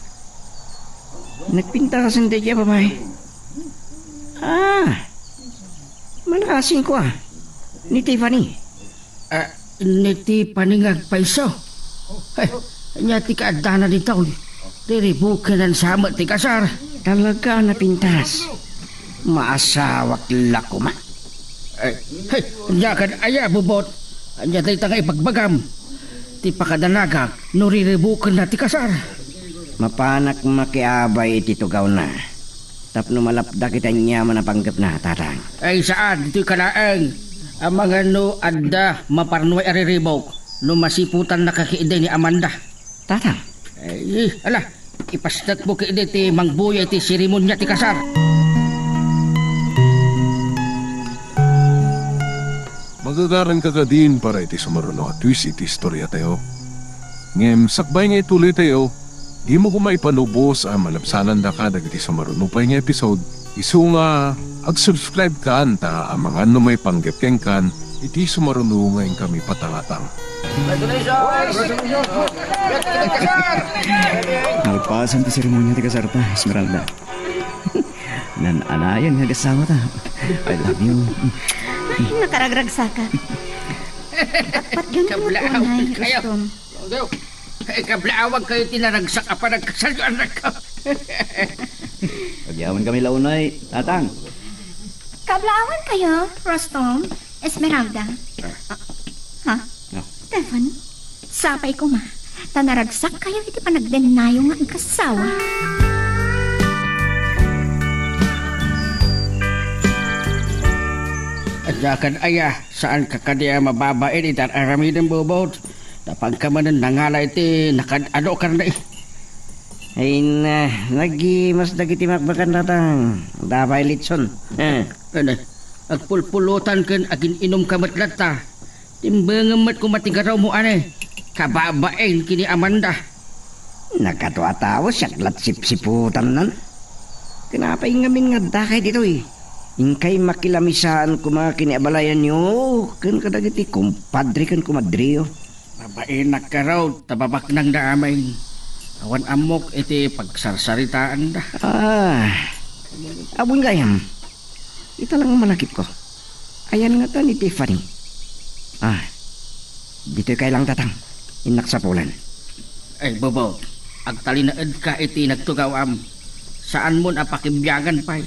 nagpintasen daydiay a babai. Ah, malaasingko a. Ni Tiffany. Ah, ni Tiffany nga agpayso. Ay, ania ti kaaddana ditoy? Riribukenan sa met ti kasar. Talaga a napintas. Maasawak la koma. Ay, ay, ania kad aya, Bubot? Ania dayta nga ibagbagam? Ti pakadanagak no riribukenna ti kasar. Mapanak makiabay iti tugawna. Tapno malapda ket aniaman a panggepna, tatang. Ay, saan, ditoy ka laeng. Amangan no adda maparnuay a riribuk no masiputannaka ketdi ni Amanda. Tatang. Ay, ala, ipastekmo ketdi ti mangbuya iti seremonia ti kasar. Magagaranka kadin para iti sumaruno a twist iti istoriatayo. Ngem sakbay nga ituloytayo, dimo koma ipanubos a malabsanandaka dagiti sumaruno pay nga episode, isu nga ag-subscribe kan ta amangan no maipanggep kenkan iti sumaruno nga inkami patangatang. Nalpasen ti seremonia ti kasarta, Esmeralda. Nan-anayon nga agasawata. I love you. Ay, nakaragragsaka. Patpatgan mo Kablaawag unay, kayo. Rustom. Kablaawag kayo ti naragsak a panagkasalyo, anak ko. Agyaman kami la unay, Tatang. Kablaawan kayo, Rostom, Esmeralda. Ah. Ha? No. Stefan, sapay koma. Ta naragsak kayo iti panagdennayo nga agkassawa. Adda kad aya, saan ka kadi a mababain iti ar-aramidem, Bobot? Napagka manen nangala iti nakad-ado karna, eh. Ay na, nagimas dagiti makbakan, Tatang. Dapay litson. Eh. Ano? Agpulpulutan ken agin-inum ka met latta. Timbengem met koma ti garawmo, ane. Kababain ken ni Amanda. Nagkadua a tao, siak lat sipsiputannan. Ken apay ngamin nga addakay ditoy? Inkay makilamisaan koma ken ni abalayanyo ken kadagiti kumpadre ken kumadrio. Babainak garud, ta babaknangda amin. Awan ammok iti pagsarsaritaanda. Ah, awan gayam. Ita lang manakit ko. Ayan nga ta ni Tiffany. Ah, ditoy kay lang, Tatang. Innak sapulan. Ay, Bobo, agtalinaedka iti nagtugawam. Saanmon a pakibiangan pay.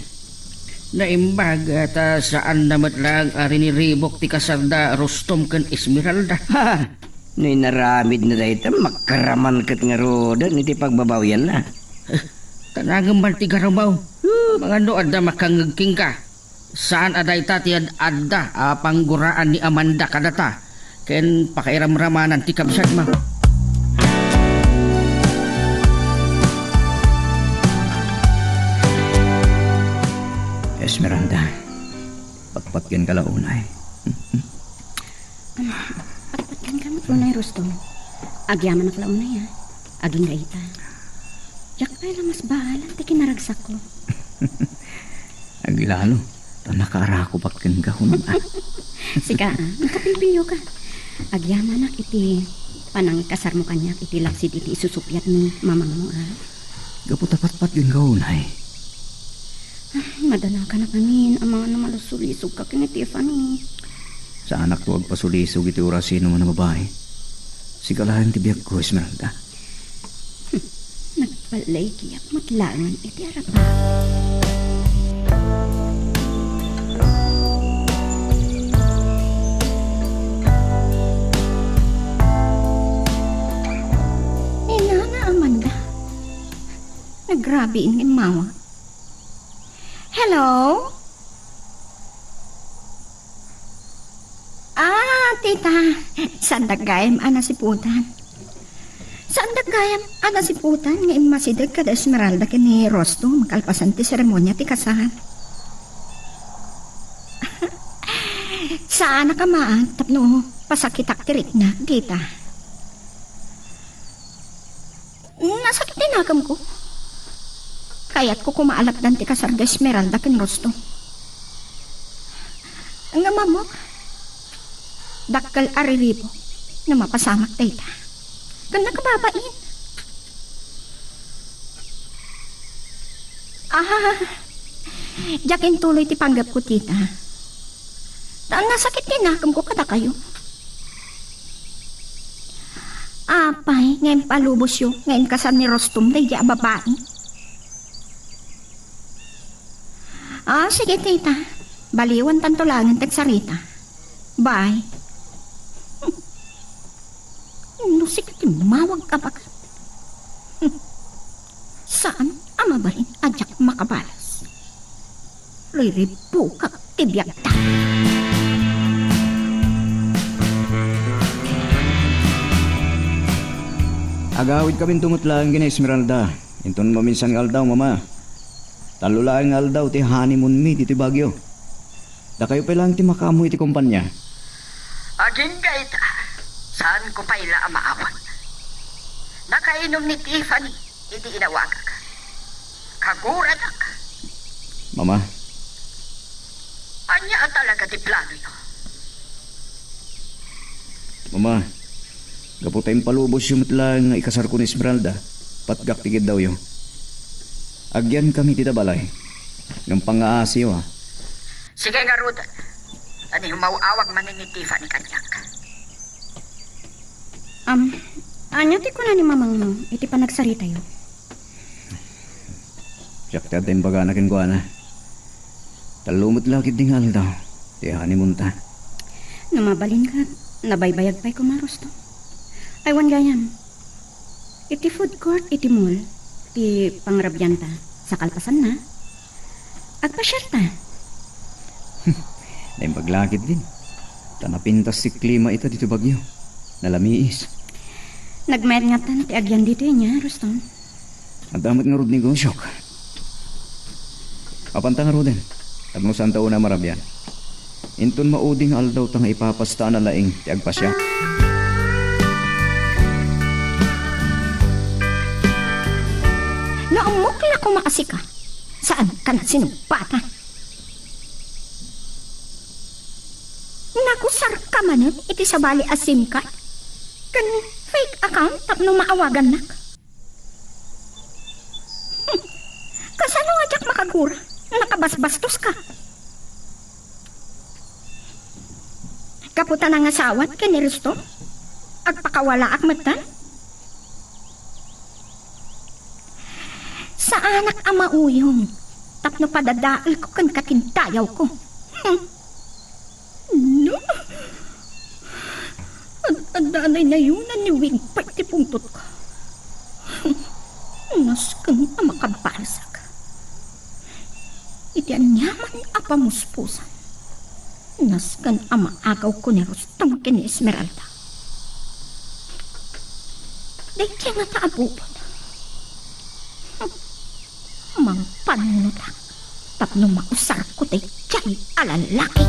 Naimbag ta saanna met lang a riniribuk ti kasarda Rostom ken Esmeralda. Ha! No inaramidna dayta, makaraman ket ngaruden iti pagbabawianna. Eh, kanangem man ti garawmo. Huh. Mangano adda makangngeg kenka? Saan a dayta ti ad-adda a pangguraan ni Amanda kadata ken pakairamramanan ti kabsatmo. Esmeralda, patpatgenka la unay. Patpatgenka met unay, Rostom. Agyamanak la unay, a. Agingga ita. Diak pay la masbaalan ti kinaragsakko. Aglalo, ta nakaarakupak kenka, hunam, a. Sika, a, nakapilpilioka. Agyamanak iti panangikasarmo kaniak iti lapsid iti isusuppiat ni mamangmo, a. Gapu ta patpatgenka unay. Ay, madalakanak amin, amangan no malisulisogka ken ni Tiffany. Saanakto agpasulisog iti urasino man a babai. Sika laeng ti biagko, Esmeralda. Hmm, nagpalaygiak met laengen iti arabak. Inana, Amanda. Nagrabiin nga immawag. Hello? Ah, tita, saandak gayam a nasiputan. Saandak gayam a nasiputan nga immasideg kada Esmeralda ken ni Rostom kalpasan ti seremonia ti kasar. Saanak a maan tapno pasakitak ti riknak, tita. Nasakit ti nakemko. Kayatko koma a lapdan ti kasar da Esmeralda ken Rostom. Ngem ammok, dakkel a riribuk no mapasamak dayta. Ken nakababain. Ah, diak intuloy ti panggepko, tita. Ta nasakit ti nakemko kadakayo. Apay nga impalubosyo nga inkasar ni Rostom daydi a babai? Ah, sige, tita. Baliwantanto laengen ti agsarita. Bye. No sika ti mawag a baket. Saan a mabalin a diak makabalas. Riribukak ti biagta. Agawidkaminto met laeng ken ni Esmeralda. Inton maminsan nga aldaw, Mama. Tallo laeng nga aldaw ti honeymoonmi ditoy Baguio. Dakayo pay laeng ti makaammo iti kompania. Agingga ita, saanko pay la a maawat. Nakainum ni Tiffany iti inawagak. Kaguranak. Mama. Ania a talaga ti planoyo? Mama, gapu ta impalubosyo met laeng nga ikasarko ni Esmeralda, patgak ti kiddawyo. Agyankami dita balay. Ngem pangngaasiyo, a. Sige ngarud. Ania, maw-awag manen ni Tiffany kaniak. Am, ania ti kuna ni mamangmo iti panagsaritayo? Siak ti adda imbagana kenkuana. Tallo met la ketdi nga aldaw ti honeymoonta. No mabalinka, nabaybayag pay koma, Rustom. Ay, wen gayam. Iti food court iti mall ti pangrabianta. Sa kalpasanna, agpasiarta. Naimbag la ketdin. Ta napintas ti klima ita ditoy Baguio. Nalamiis. Nagmayat ngatan ti agian ditoy ania, Rustom. Adda met ngarud negosiok. Apanta ngaruden, tapno saanta unay marabian. Inton maudi nga aldawta nga ipapasta a nalaing ti agpasiar. No ammok la koma a sika, saanka nasinungpatan. Nagusarka manen iti sabali a SIM card ken fake account tapno maawagannak. Kasano nga diak makagura? Nakabasbastoska. Gapu ta nangasawak ken ni Rustom, agpakawalaak metten. Saanak a mauyong tapno padadaelko ken kakindayaw ko. Hmm. No? Ad-adda a naynayonan ni Wigpet ti pungtotka. Nasken a makabarsak. Iti aniaman a pamuspusan, nasken a maagawko ni Rustom ken ni Esmeralda. Daydiay ngata a bubot. Mangpannutak tapno mausarko daydiay a lalaki.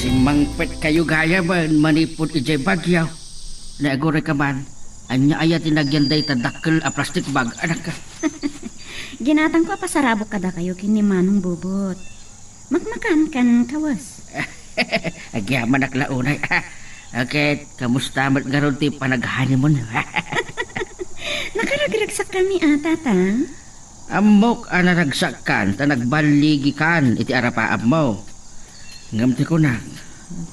Simmangpet kayo gayam manipud idiay Baguio. Naaguray ka man, ania aya ti nagyan dayta dakkel a plastic bag, anak? Ginatangko a pasarabok kadakayo ken ni Manong Bubot. Makmakan ken kawes. Agyamanak la unay. Okay, kamusta met ngarud ti panag-honeymoon? Nakaragragsakkami a, Tatang. Ammok a naragsakkan ta nagballigikan iti arapaapmo. Ngem ti kunak,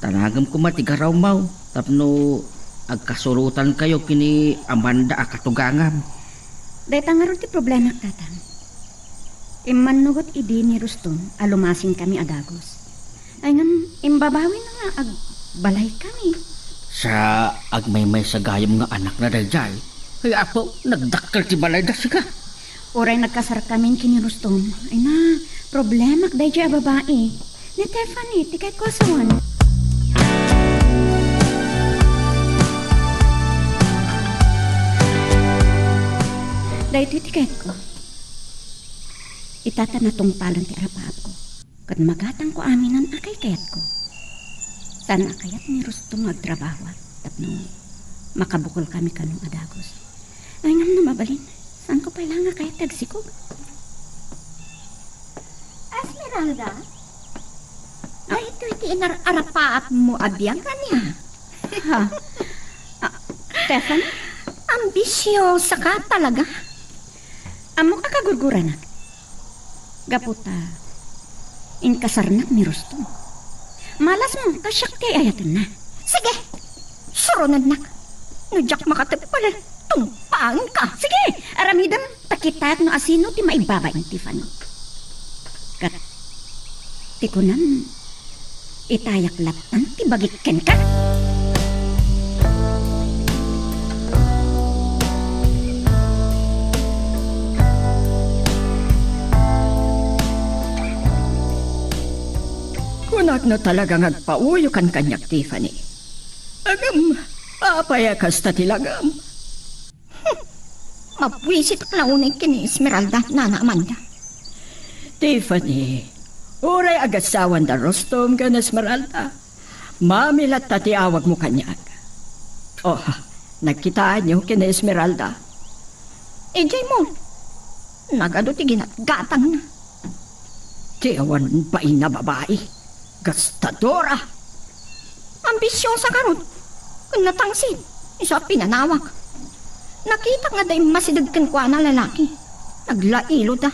tanagem koma ti garawmo tapno agkasurotankayo ken ni Amanda a katugangam. Dayta ngarud ti problemak, Tatang. Immannugot idi ni Rustom a lumasingkami a dagus. Ay ngem, imbabawina nga agbalaykami. Sa agmaymaysa gayam nga anakna daydiay, ay, Apo, nagdakkel ti balayda sika. Uray nagkasarkamin ken ni Rustom, ay na, problemak daydiay a babai. Ni Tiffany, ti kayatko a sawen. Daytoy ti kayatko. Ita ta natungpalan ti arapaapko. Ket magatangko aminen a kaykayatko. Saan a kayat ni Rustom nga agtrabahoak tapno makabukelkami kano a dagus. Ay ngem no mabalin, saanko pay la nga kayat ti agsikog. Esmeralda? Ah? Daytoy ti inar-arapaapmo a biag ania? Ha? Ah, Stefan? Ambisiosaka talaga. Ammok a kagurguranak. Gapu ta inkasarnak ni Rustom. Malasmo ta siak ti ay-ayatenna. Sige! Surunennak. No diak makatepel, tungpaenka. Sige! Aramidem ta kitaek no asino ti maibabain, Tiffany. Ket ti kunam, itayak latta ti bagik kenka. Kunak no talaga nga agpauyokan kaniak, Tiffany. Ngem, apay a kasta ti lagam? Hmm. Mabuisitak la unay ken ni Esmeralda, Nana Amanda. Tiffany, uray agasawanda Rustom ken Esmeralda, mami latta ti awagmo kaniak. Oh, nagkitaenyo ken ni Esmeralda? Idiay mall. Nagadu ti ginatgatangna. Ti awan bain a babai. Gastadora! Ambisiosa garud ken natangsit isu a pinanawak. Nakitak nga adda immasideg kenkuana a lalaki. Naglailota.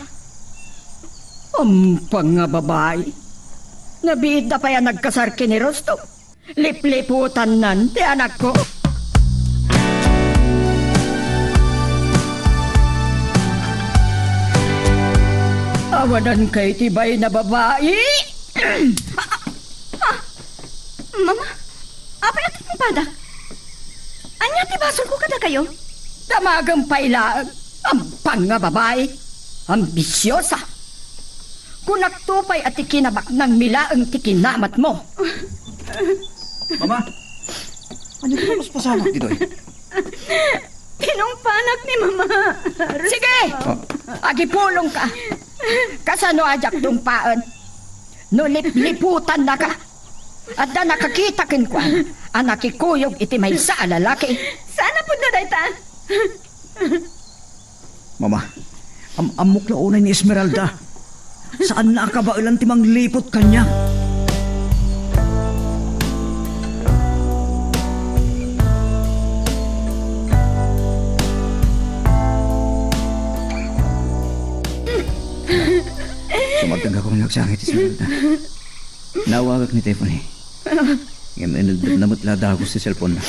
Ampanga babai. Nabiitda pay a nagkasar ken ni Rustom. Lipliputannan ti anakko. Awanan kay ti bayna babai. Ah! Mama, apay a tinungpadak? Ania ti basolko kadakayo? Damagem pay laeng, ampang nga babai, ambisiosa. Kunakto pay a ti kinabaknangmi laeng ti kinamatmo. Mama, ania ti napaspasamak ditoy? Tinungpanak ni Mama. Sige! Ah. Agipulongka. Kasano a diak tungpaen? No lipliputannaka, adda nakakita kenkuana a nakikuyog iti maysa a lalaki. Saan a pudno dayta? Mama, am-ammok la unay ni Esmeralda. Saanna a kabaelan ti mangliput kaniak. Sumagtengka kung nagsangit ti Esmeralda. Nawagak ni Tiffany. Ngem inelbetna met la dagus ti cellphone-na.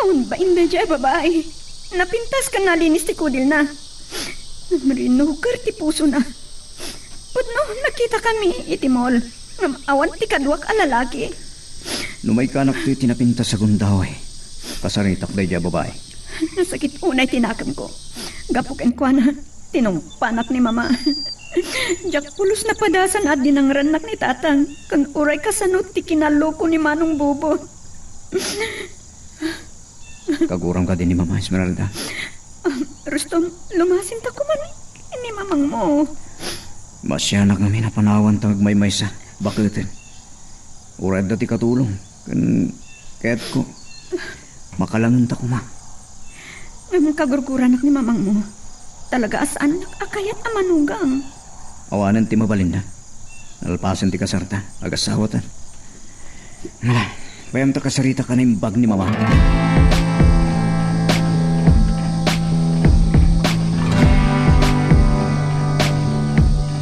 Awan bain daydiay a babai. Napintas ken nalinis ti kudilna. Rinuker ti pusona. Pudno, nakitakami iti mall. Ngem awan ti kaduak a lalaki. No maikanak toy ti napintas a gundaway, kasaritak daydiay a babai. Nasakit unay ti nakemko. Gapu kenkuana, tinungpanak ni Mama. Diak pulos napadasan a dinangrannak ni Tatang, ken uray kasano ti kinaloko ni Manong Bubot. Kaguram kadi ni Mama, Esmeralda? Ah, Rustom, lumasinta koma ni mamangmo. Masianak ngamin a panawan ta agmaymaysa, baketen. Uray adda ti katulong, ken kayatko, makalangenta koma. Ngem kagurguranak ni mamangmo. Talaga a saannak a kayat a manugang. Awanen ti mabalinna. Nalpasen ti kasarta, agasawatan. Hala, payamta kasarita ka naimbag ni Mama.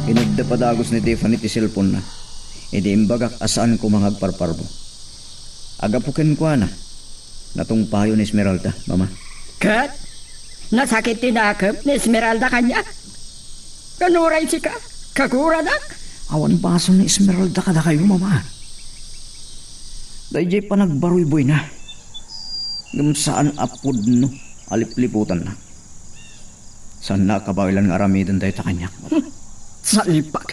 Inedda padagus ni Tiffany ti cellphone-na. Idi imbagak a saan koma nga agparparbo. Agapu kenkuana, natungpayo ni Esmeralda, Mama. Ket nasakit ti nakem ni Esmeralda kaniak. Ken uray sika, kaguranak. Awan basol ni Esmeralda kadakayo, Mama. Daydiay panagbaruybuyna. Ngem saan a pudno a lipliputanna. Saanna a kabaelan nga aramiden dayta kaniak, Mama. Salbag.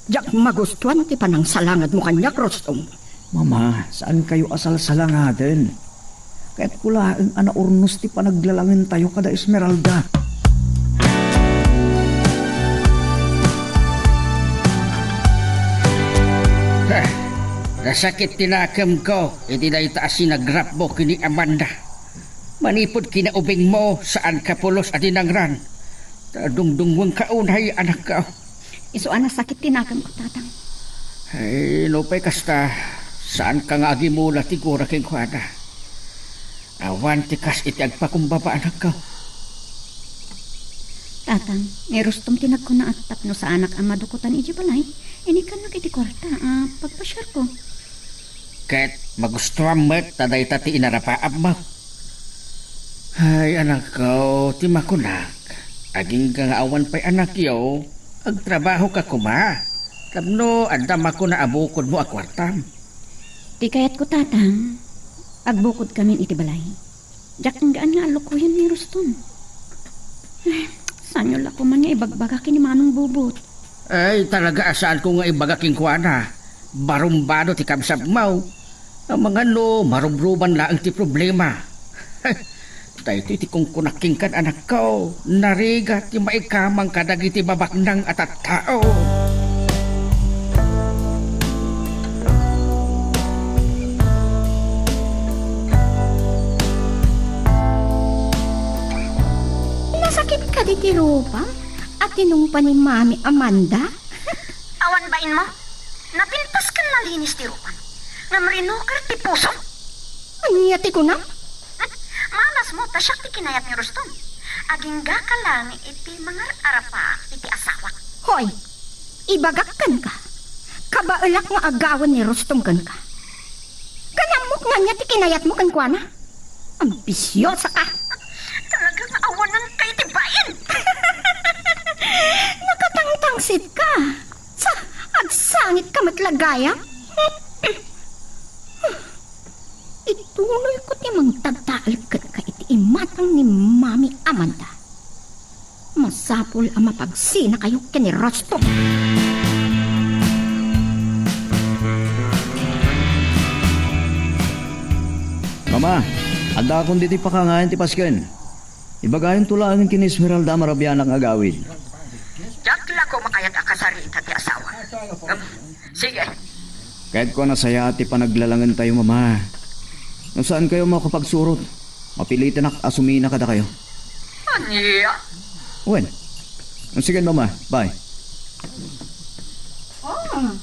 Diak magustuan ti panangsalangadmo kaniak, Rustom. Mama, saankayo a salsalangaden. Kayatko laeng a naurnos ti panaglalangentayo kada Esmeralda. Ha, nasakit ti nakemko iti dayta a sinagrapmo ken ni Amanda. Manipud kinaubingmo, saanka pulos a dinangran. Ta dungdungngegka unay, anakko. Isu a nasakit ti nakemko, Tatang. Ay, nupay kasta, saanka nga agimula ti gura kenkuana. Awan ti kas iti agpakumbaba, anakko. Tatang, ni Rustom ti nagkuna a tapno saanak a madukotan idiay balay, inikkannak iti kuarta a pagpasiarko. Ket magustuam met ta dayta ti inarapaapmo. Ay, anakko, ti makunak, agingga nga awan pay anakyo, agtrabahoka koma. Tapno adda makuna a bukodmo a kuartam. Ti kayatko, Tatang, agbukodkamin iti balay. Diak inggaan nga allukoyen ni Rustom. Ay, saanyo la koman nga ibagbaga ken ni Manong Bubot. Ay, talaga a saanko nga ibaga kenkuana. Barumbado ti kabsatmo. Amangan no marubruban laeng ti problema. Daytoy ti kunkunak kenka, anakko. Narigat ti maikamang kadagiti mabaknang a tattao. Nasakit kadi ti rupam a tinungpa ni Mami Amanda? Awan bainmo? Napintas ken nalinis ti rupam. Ngem rinuker ti pusom. Ania ti kunam? Malasmo ta siak ti kinayat ni Rustom. Aginggaka laeng iti mangar-arapaak iti asawak. Hoy! Ibagak kenka, Kabaelak nga agawen ni Rustom kenka. Kanammok nga ania ti kinayatmo kenkuana? Ambisiosaka! Talaga nga awananka iti bain! Nakatangtangsit ka! Sa, agsangit ka met la gayam? Ituloy ko ti mangtagtael kenka iti imatang ni Mami Amanda. Masapul a mapagsinakayo ken ni Rustom. Mama, addaakon ditoy pakaangayan ti pasken. Ibagayonto laengen ken ni Esmeralda a marabianak nga agawid. Diak la ko makayat a kasarita ti asawa. Ngem, sige. Kayatko a nasayaat ti panaglalangentayo, Mama. No saankayo makapagsurot, mapilitenak a sumina kadakayo. Ania? Wen. Sige, Mama. Bye. Oh,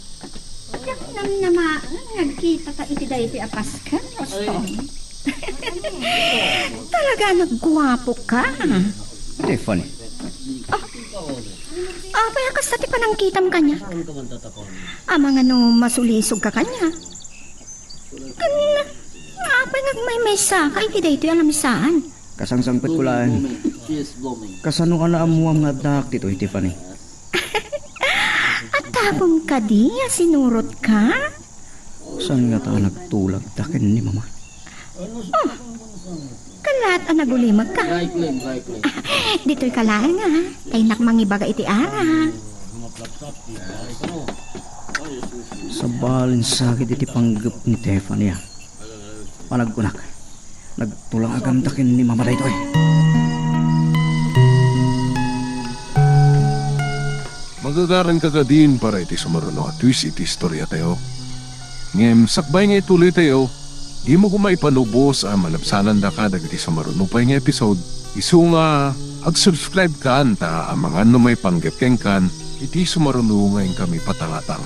diak namnamaen nga agkitata iti daytoy a pasken, Rustom. Talaga nagguapo ka. Tiffany. Ah, apay a kasta ti panangkitam kaniak? Amangan no masulisog ka kaniak? Ken, apay nga agmaymaysa ka iti daytoy a lamisaan? Kasangsangpet ko laeng. Kasano a naammuam nga addaak ditoy, Tiffany? Atapem kadi a sinurot ka? Saan ngata a nagtulagta ken ni Mama? Oh, kalat a nagulimag ka. Ditoy ka laeng, a. Ta innak mangibaga iti ara. Sabali, sakit iti panggep ni Tiffany, a. Panagkunak, nagtulaganka ken ni Mama daytoy. Magagaranka kadin para iti sumaruno a twist iti istoriatayo. Ngem sakbay nga ituloytayo, dimo koma ipanubos a malabsanandaka dagiti sumaruno pay nga episode, isu nga ag-subscribe kan ta amangan no maipanggep kenkan iti sumaruno nga inkami patangatang.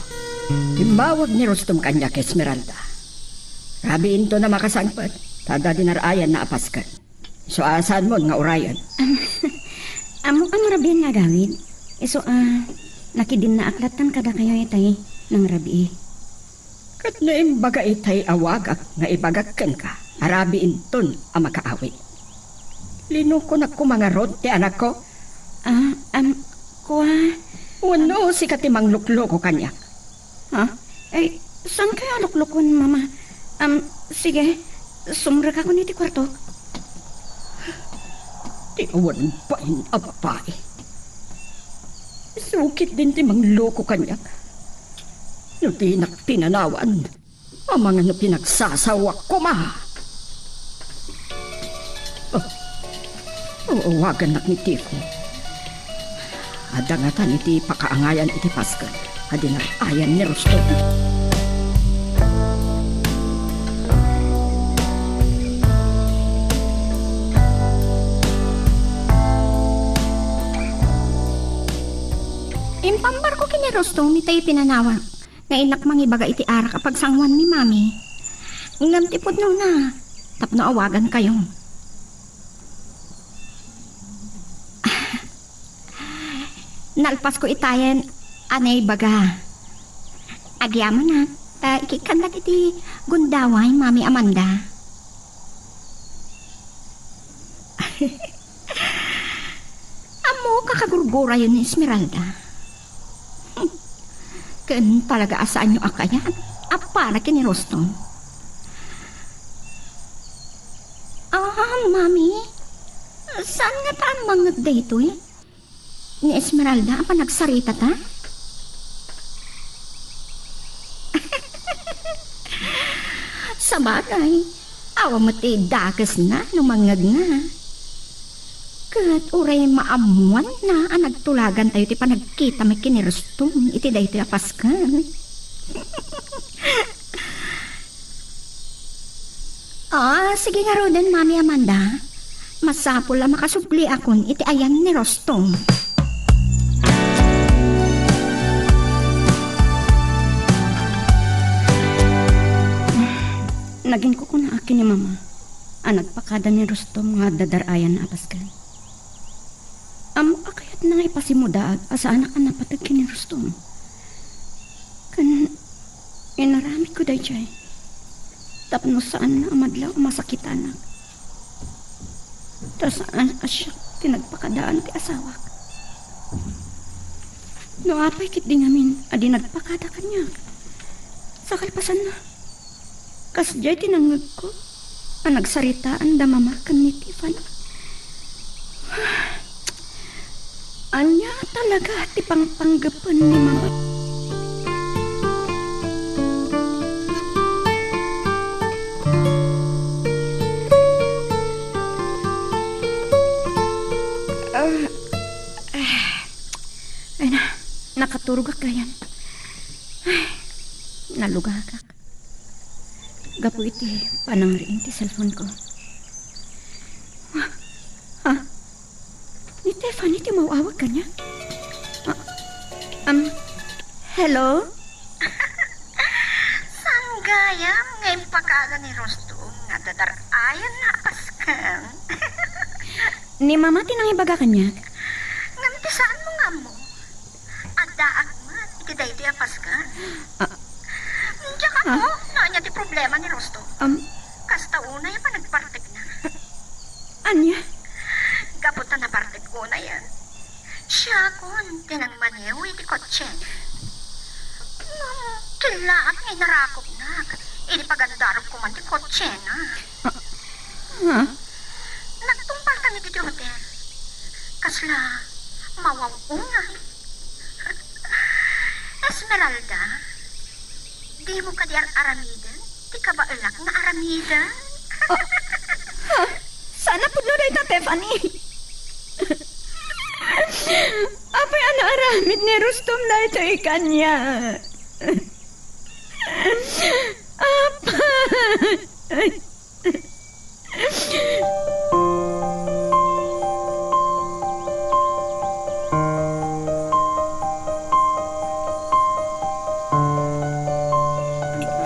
Immawag ni Rustom kaniak, Esmeralda. Rabiinton a makasangpet, ta adda dinar-ayanna a pasken. Isu a saanmon nga urayen. Ammok a marabian nga agawid. Isu a, nakidinnaak lattan kadakayo itay nangrabii. Ket no imbaga itay awagak nga ibagak kenka, rabiinton a makaawid. Linukonak koma ngarud ti anakko. Ah, am, kua. Wenno sika ti manglukloko kaniak? Ha? Ay, saankayo a lukloken, Mama? Am, sige, sumrekakon iti kuartok. Ti awan bain a babai. Sukit din ti mangloko kaniak. No dinak pinanawan, amangan no pinagsasawak koma. Oh. Awagannak ni Tiffany. Adda ngatan iti pakaangayan iti pasken a dinar-ayan ni Rustom. Impambarko ken ni Rustom itay pinanawa nga innak mangibaga iti arak a pagsanguan ni Mami. Ngem ti pudnona, tapno awagankayo. Nalpasko itayen a naibaga. Agyamanak, ta ikikkannak iti gundaway, Mami Amanda. Ammok a kagurgurayo ni Esmeralda. Ken talaga a saanyo a kayat a para ken ni Rustom. Ah, Mami, saan ngata a mangngeg daytoy? Ni Esmeralda a panagsaritata? Sabagay, awan met ti dakesna no mangngegna. Ket uray maammoanna a nagtulagantayo ti panagkita met ken ni Rustom iti daytoy a pasken. Ah, sige ngaruden, Mami Amanda. Masapul a makasubliakon iti ayan ni Rustom. Naginkukunaak ken ni Mama a nagpakada ni Rustom nga adda dar-ayanna a pasken. Ammok a kayatna nga ipasimudaag a saanak a napateg ken ni Rustom. Ken inaramidko daydiay tapno saanna a madlaw a masakitanak. Ta saan a siak ti nagpakadaan ti asawak. No apay ketdi ngamin a di nagpakada kaniak? Sa kalpasanna, kasdiay ti nangngegko a nagsaritaan da Mama ken ni Tiffany. Ania talaga ti pangpanggepen ni Mama? Ah, ah. Ay na, nakaturogak gayam. Ay, nalugagak. Gapu iti panangriing ti cellphone ko. Ha? Ni Tiffany ti umaw-awag kaniak? Ah, um, hello? Saan gayam nga impakada ni Rostong nga adda dar-ayanna a pasken? Ni Mama ti nangibaga kaniak. Ngem ti saanmo nga ammo? Addaak met iti daytoy a pasken. Ah. Diak ammo no ania ti problema ni Rostong. Am. Kasta unay a panagbartekna. Ania? Gapu ta nabartek unay, a. Siakon ti nangmaneho iti kotsena. Ngem kellaak nga inarakopnak idi pagandarek koma ti kotsena. Ah. Ha? Nagtungpalkami ditoy hotel. Kasla mawaw-unay. Esmeralda, dimo kadi ar-aramiden ti kabaelak nga aramiden? Ah, ha? Saan a pudno dayta, Tiffany? Apay a naaramid ni Rustom daytoy kaniak? Apay!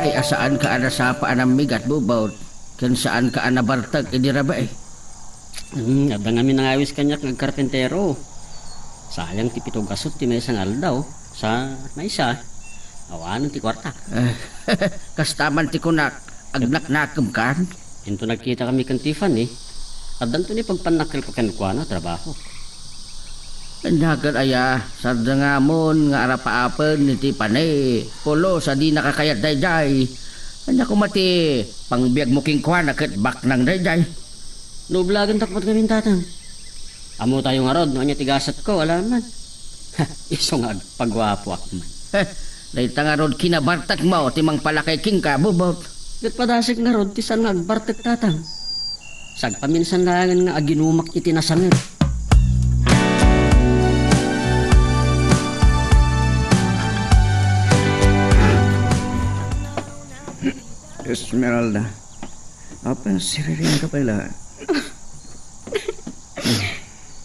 Ay, a, saanka a nasapa a nammigat, Bubot, ken saanka a nabartek idi rabii. Hmm, adda ngamin nangawis kaniak nga agkarpintero. Sayang ti pito gasut ti maysa nga aldaw. Sa maysa, awanen ti kuartak. Kasta man ti kunak, agnaknakemkan? Inton nagkitakami ken Tiffany, addanto ni pagpannakkelko kenkuana, trabaho. Nagan aya, saddangamon nga arapaapen ni Tiffany, pulos a dinaka kayat daydiay. Ania koma ti pangbiagmo kenkuana ket baknang daydiay? Naublagentak met ngamin, Tatang. Ammotayo ngarud no ania ti gasatko, alaman. Isu nga agpaguapoak man. Heh, dayta ngarud kinabartekmo ti mangpalakay kenka, Bubot. Ket padasek ngarud ti saan nga agbartek, Tatang. Sagpaminsan laengen nga aginumak iti nasanged. Esmeralda, apay, siririnka pay la?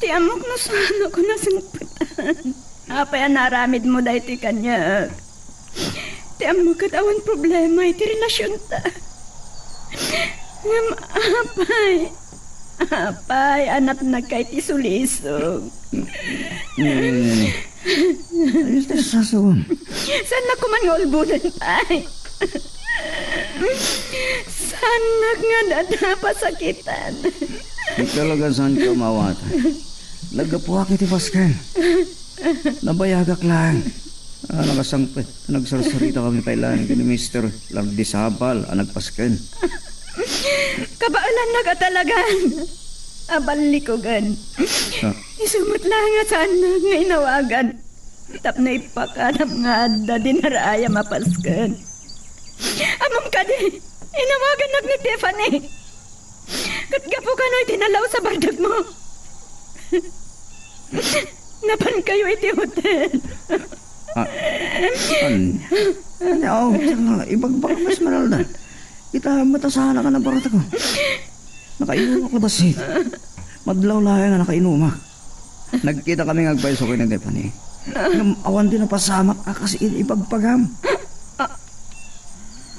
Ti ammok no saanko nasungpetan. Apay a naaramidmo daytoy kaniak? Ti ammok ket awan problema iti relasionta. Ngem apay, apay a napnagka iti sulisog? Hmm. Ay, iti sasawam. Saannak koman nga ulboden pay? Saannak nga dada pasakitan? Di talaga saanka maawatan. Naggapuak iti pasken. Nabayagak laeng. Ah, nakasangpet. Nagsarsaritakami pay laeng ken ni Mister Lardi Sabal a nagpasken. Kabaelannak a talagan. Aballikugen. Ah. Isu met laeng a saannak nga inawagan. Tapno ipakadam nga adda dinarayam a pasken. Ammom kadi, inawagannak ni Tiffany. Ket gapu kano iti nalaus a bardakmo, napankayo iti hotel. Ah, an-, ania, oh, tiyan nga, ibagbagam, Esmeralda. Ita met a saannak a nabartek. Nakainumak la bassit. Madlaw laeng a nakainumak. Nagkitakami nga agpayso ken ni Tiffany. Ngem awan ti napasamak a kas iti ibagbagam. Ah.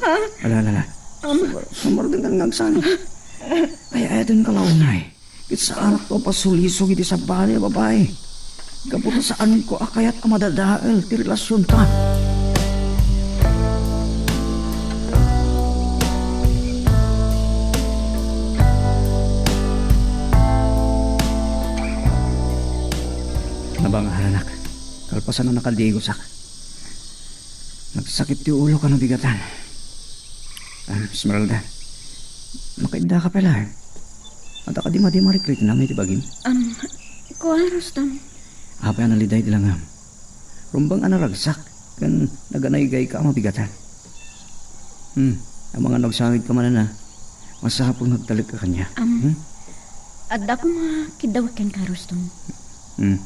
Ha? Ala, ala, ala. Am. Sumar-, sumardengkan nga agsangit. Ay, ayatenka la unay. Ket saanakto a pasulisog iti sabali a babai. Gapu ta saanko a kayat a madadael ti relasionta. Nga aranak, kalpasan a nakadigosak. Nagsakit ti ulo ken nabigatan. Ah, Esmeralda, makaidda ka pay laeng. Adda kadi madi marikriknam iti bagim? Am, kua, Rustom. Apay a naliday ti langam? Rumbeng a naragsak ken naganaygayka a mabigatan. Hmm, amangan no agsangit ka manen a, masapul nga agtalek ka kaniak. Am, hmm? Adda koma kiddawek kenka, Rustom. Hmm,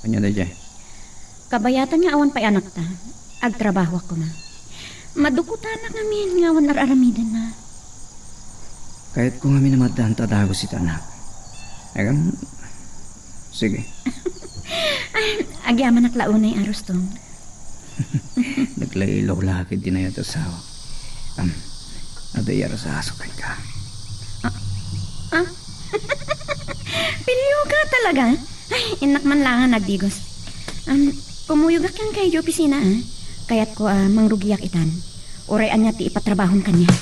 ania daydiay? Kabayatan nga awan pay anakta, agtrabahoak koma. Madukutanak ngamin nga awan ar-aramidenna. Kayatko ngamin a maddaan ta dagus iti anak. Agam, sige. Ay, agyamanak la unay, Rustom. Naglaylaw la ketdi dayta asawa. Am, adda iyarasasok kenka. Ah, ah? Pilio ka talaga? Ay, innak man la nga nagdigos. Am, kumuyogak kenka idiay opisina, ah. Kayatko a mangrugiak itan. Uray ania ti ipatrabahom kaniak.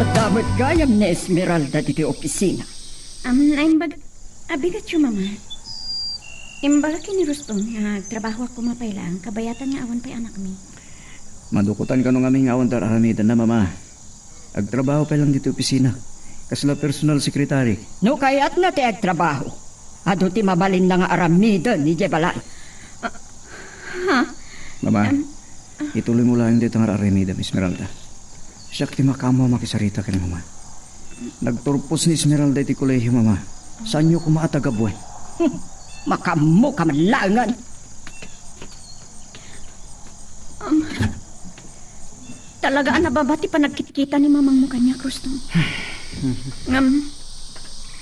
Adda met gayam ni Esmeralda ditoy opisina. Am, naimbag-, abigatyo, Mama. Imbagak ken ni Rustom nga agtrabahoak koma pay laeng kabayatan nga awan pay anakmi. Madukotan kano ngamin nga awan ti ar-aramidenna, Mama. Agtrabaho pay lang ditoy opisina. Kasla personal secretary. No kayatna ti agtrabaho, adu ti mabalinna nga aramiden idiay balay. Ah, ha? Mama, Em, ituloy mo laeng dayta nga ar-aramidem, Esmeralda. Siak ti makaammo a makisarita ken Mama. Nagturpos ni Esmeralda iti kolehio, Mama. Saanyo koma a tagabuen. Hmm, makaammo ka man laengen. Am, talaga a nababa ti panagkitkita ni mamangmo kaniak, Rustom. Ngem,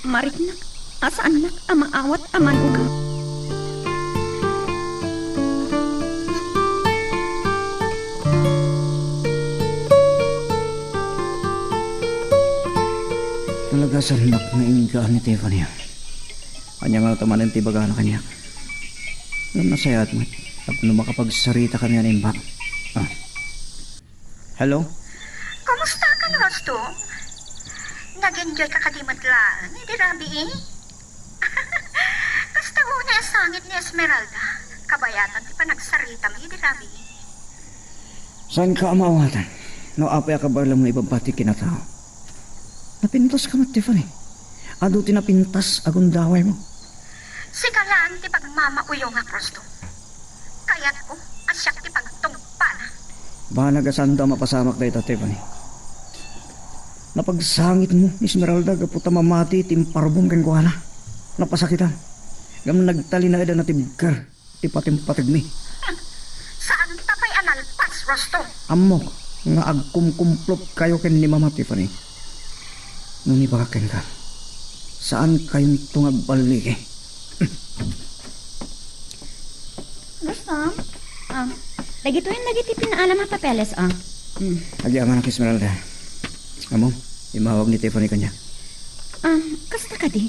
mariknak a saannak a maawat a man-ugaw. Talaga, saannak nga inggaan ni Tiffany. Ania nga ta manen ti ibagana kaniak? Ngem nasayaat met tapno makapagsarita kami a naimbag. Ah. Hello? Kumusta ka, Rustom? Nag-enjoy ka kadi met laeng idi rabii? Kasta unay a sangit ni Esmeralda, kabayatan ti panagsaritam idi rabii. Saanka a maawatan no apay a kabaelam nga ibabati ti kinatao. Napintas ka met, Tiffany. Adu ti napintas a gundawaymo. Sika laeng ti pagmamauyongak, Rustom. Kayatko a siak ti pagtungpalna. Banag a saanda a mapasamak dayta, Tiffany. Napagsangitmo ni Esmeralda gapu ta mamati ti imparbom kenkuana. Napasakitan. Ngem nagtalinaed a natibker ti patimpategmi. Saanta pay a nalpas, Rustom. Ammok nga agkumkumplotkayo ken ni Mama, Tiffany. No nibagak kenka, saankayonto nga agballigi. Rustom, ah, dagitoyen dagiti pinaalam a papeles, ah. Hmm. Agyamanak, Esmeralda. Ammom, immawag ni Tiffany kaniak. Ah, kasta kadi?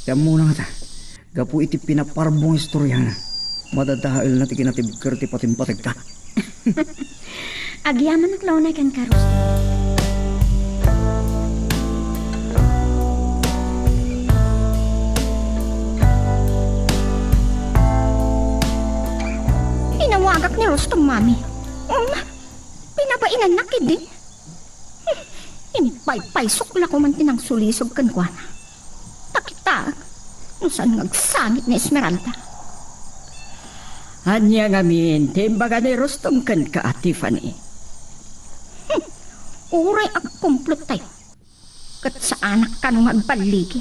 Ti ammona ngata, gapu iti pinaparbong istoriana, madadaelna ti kinatibker ti patimpategta. Agyamanak la unay kenka, Rustom. Inawagak ni Rustom, Mami. Um, pinabainannak idi. Hmm, impaypaysok la koman ti nangsulisog kenkuana. Ta kitaek no saan nga agsangit ni Esmeralda. Ania ngamin ti imbaga ni Rustom kenka, Tiffany? Hmm, uray agkumplottayo, ket saanak kano nga agballigi.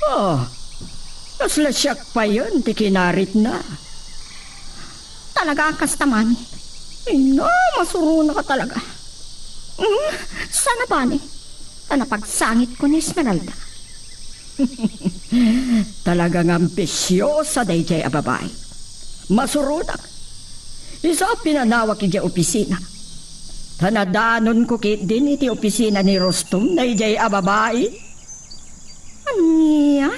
Ah, kasla siak payen ti kinaritna. Talaga a kasta, Mami? Ay, no, masuronaka talaga. Mm, sana bale, ta napagsangitko ni Esmeralda. Talaga nga ambisiosa daydiay a babai. Masuronak. Isu a pinanawak idiay opisina. Ta nadanonko ketdin iti opisina ni Rustom daydiay a babai. Ania?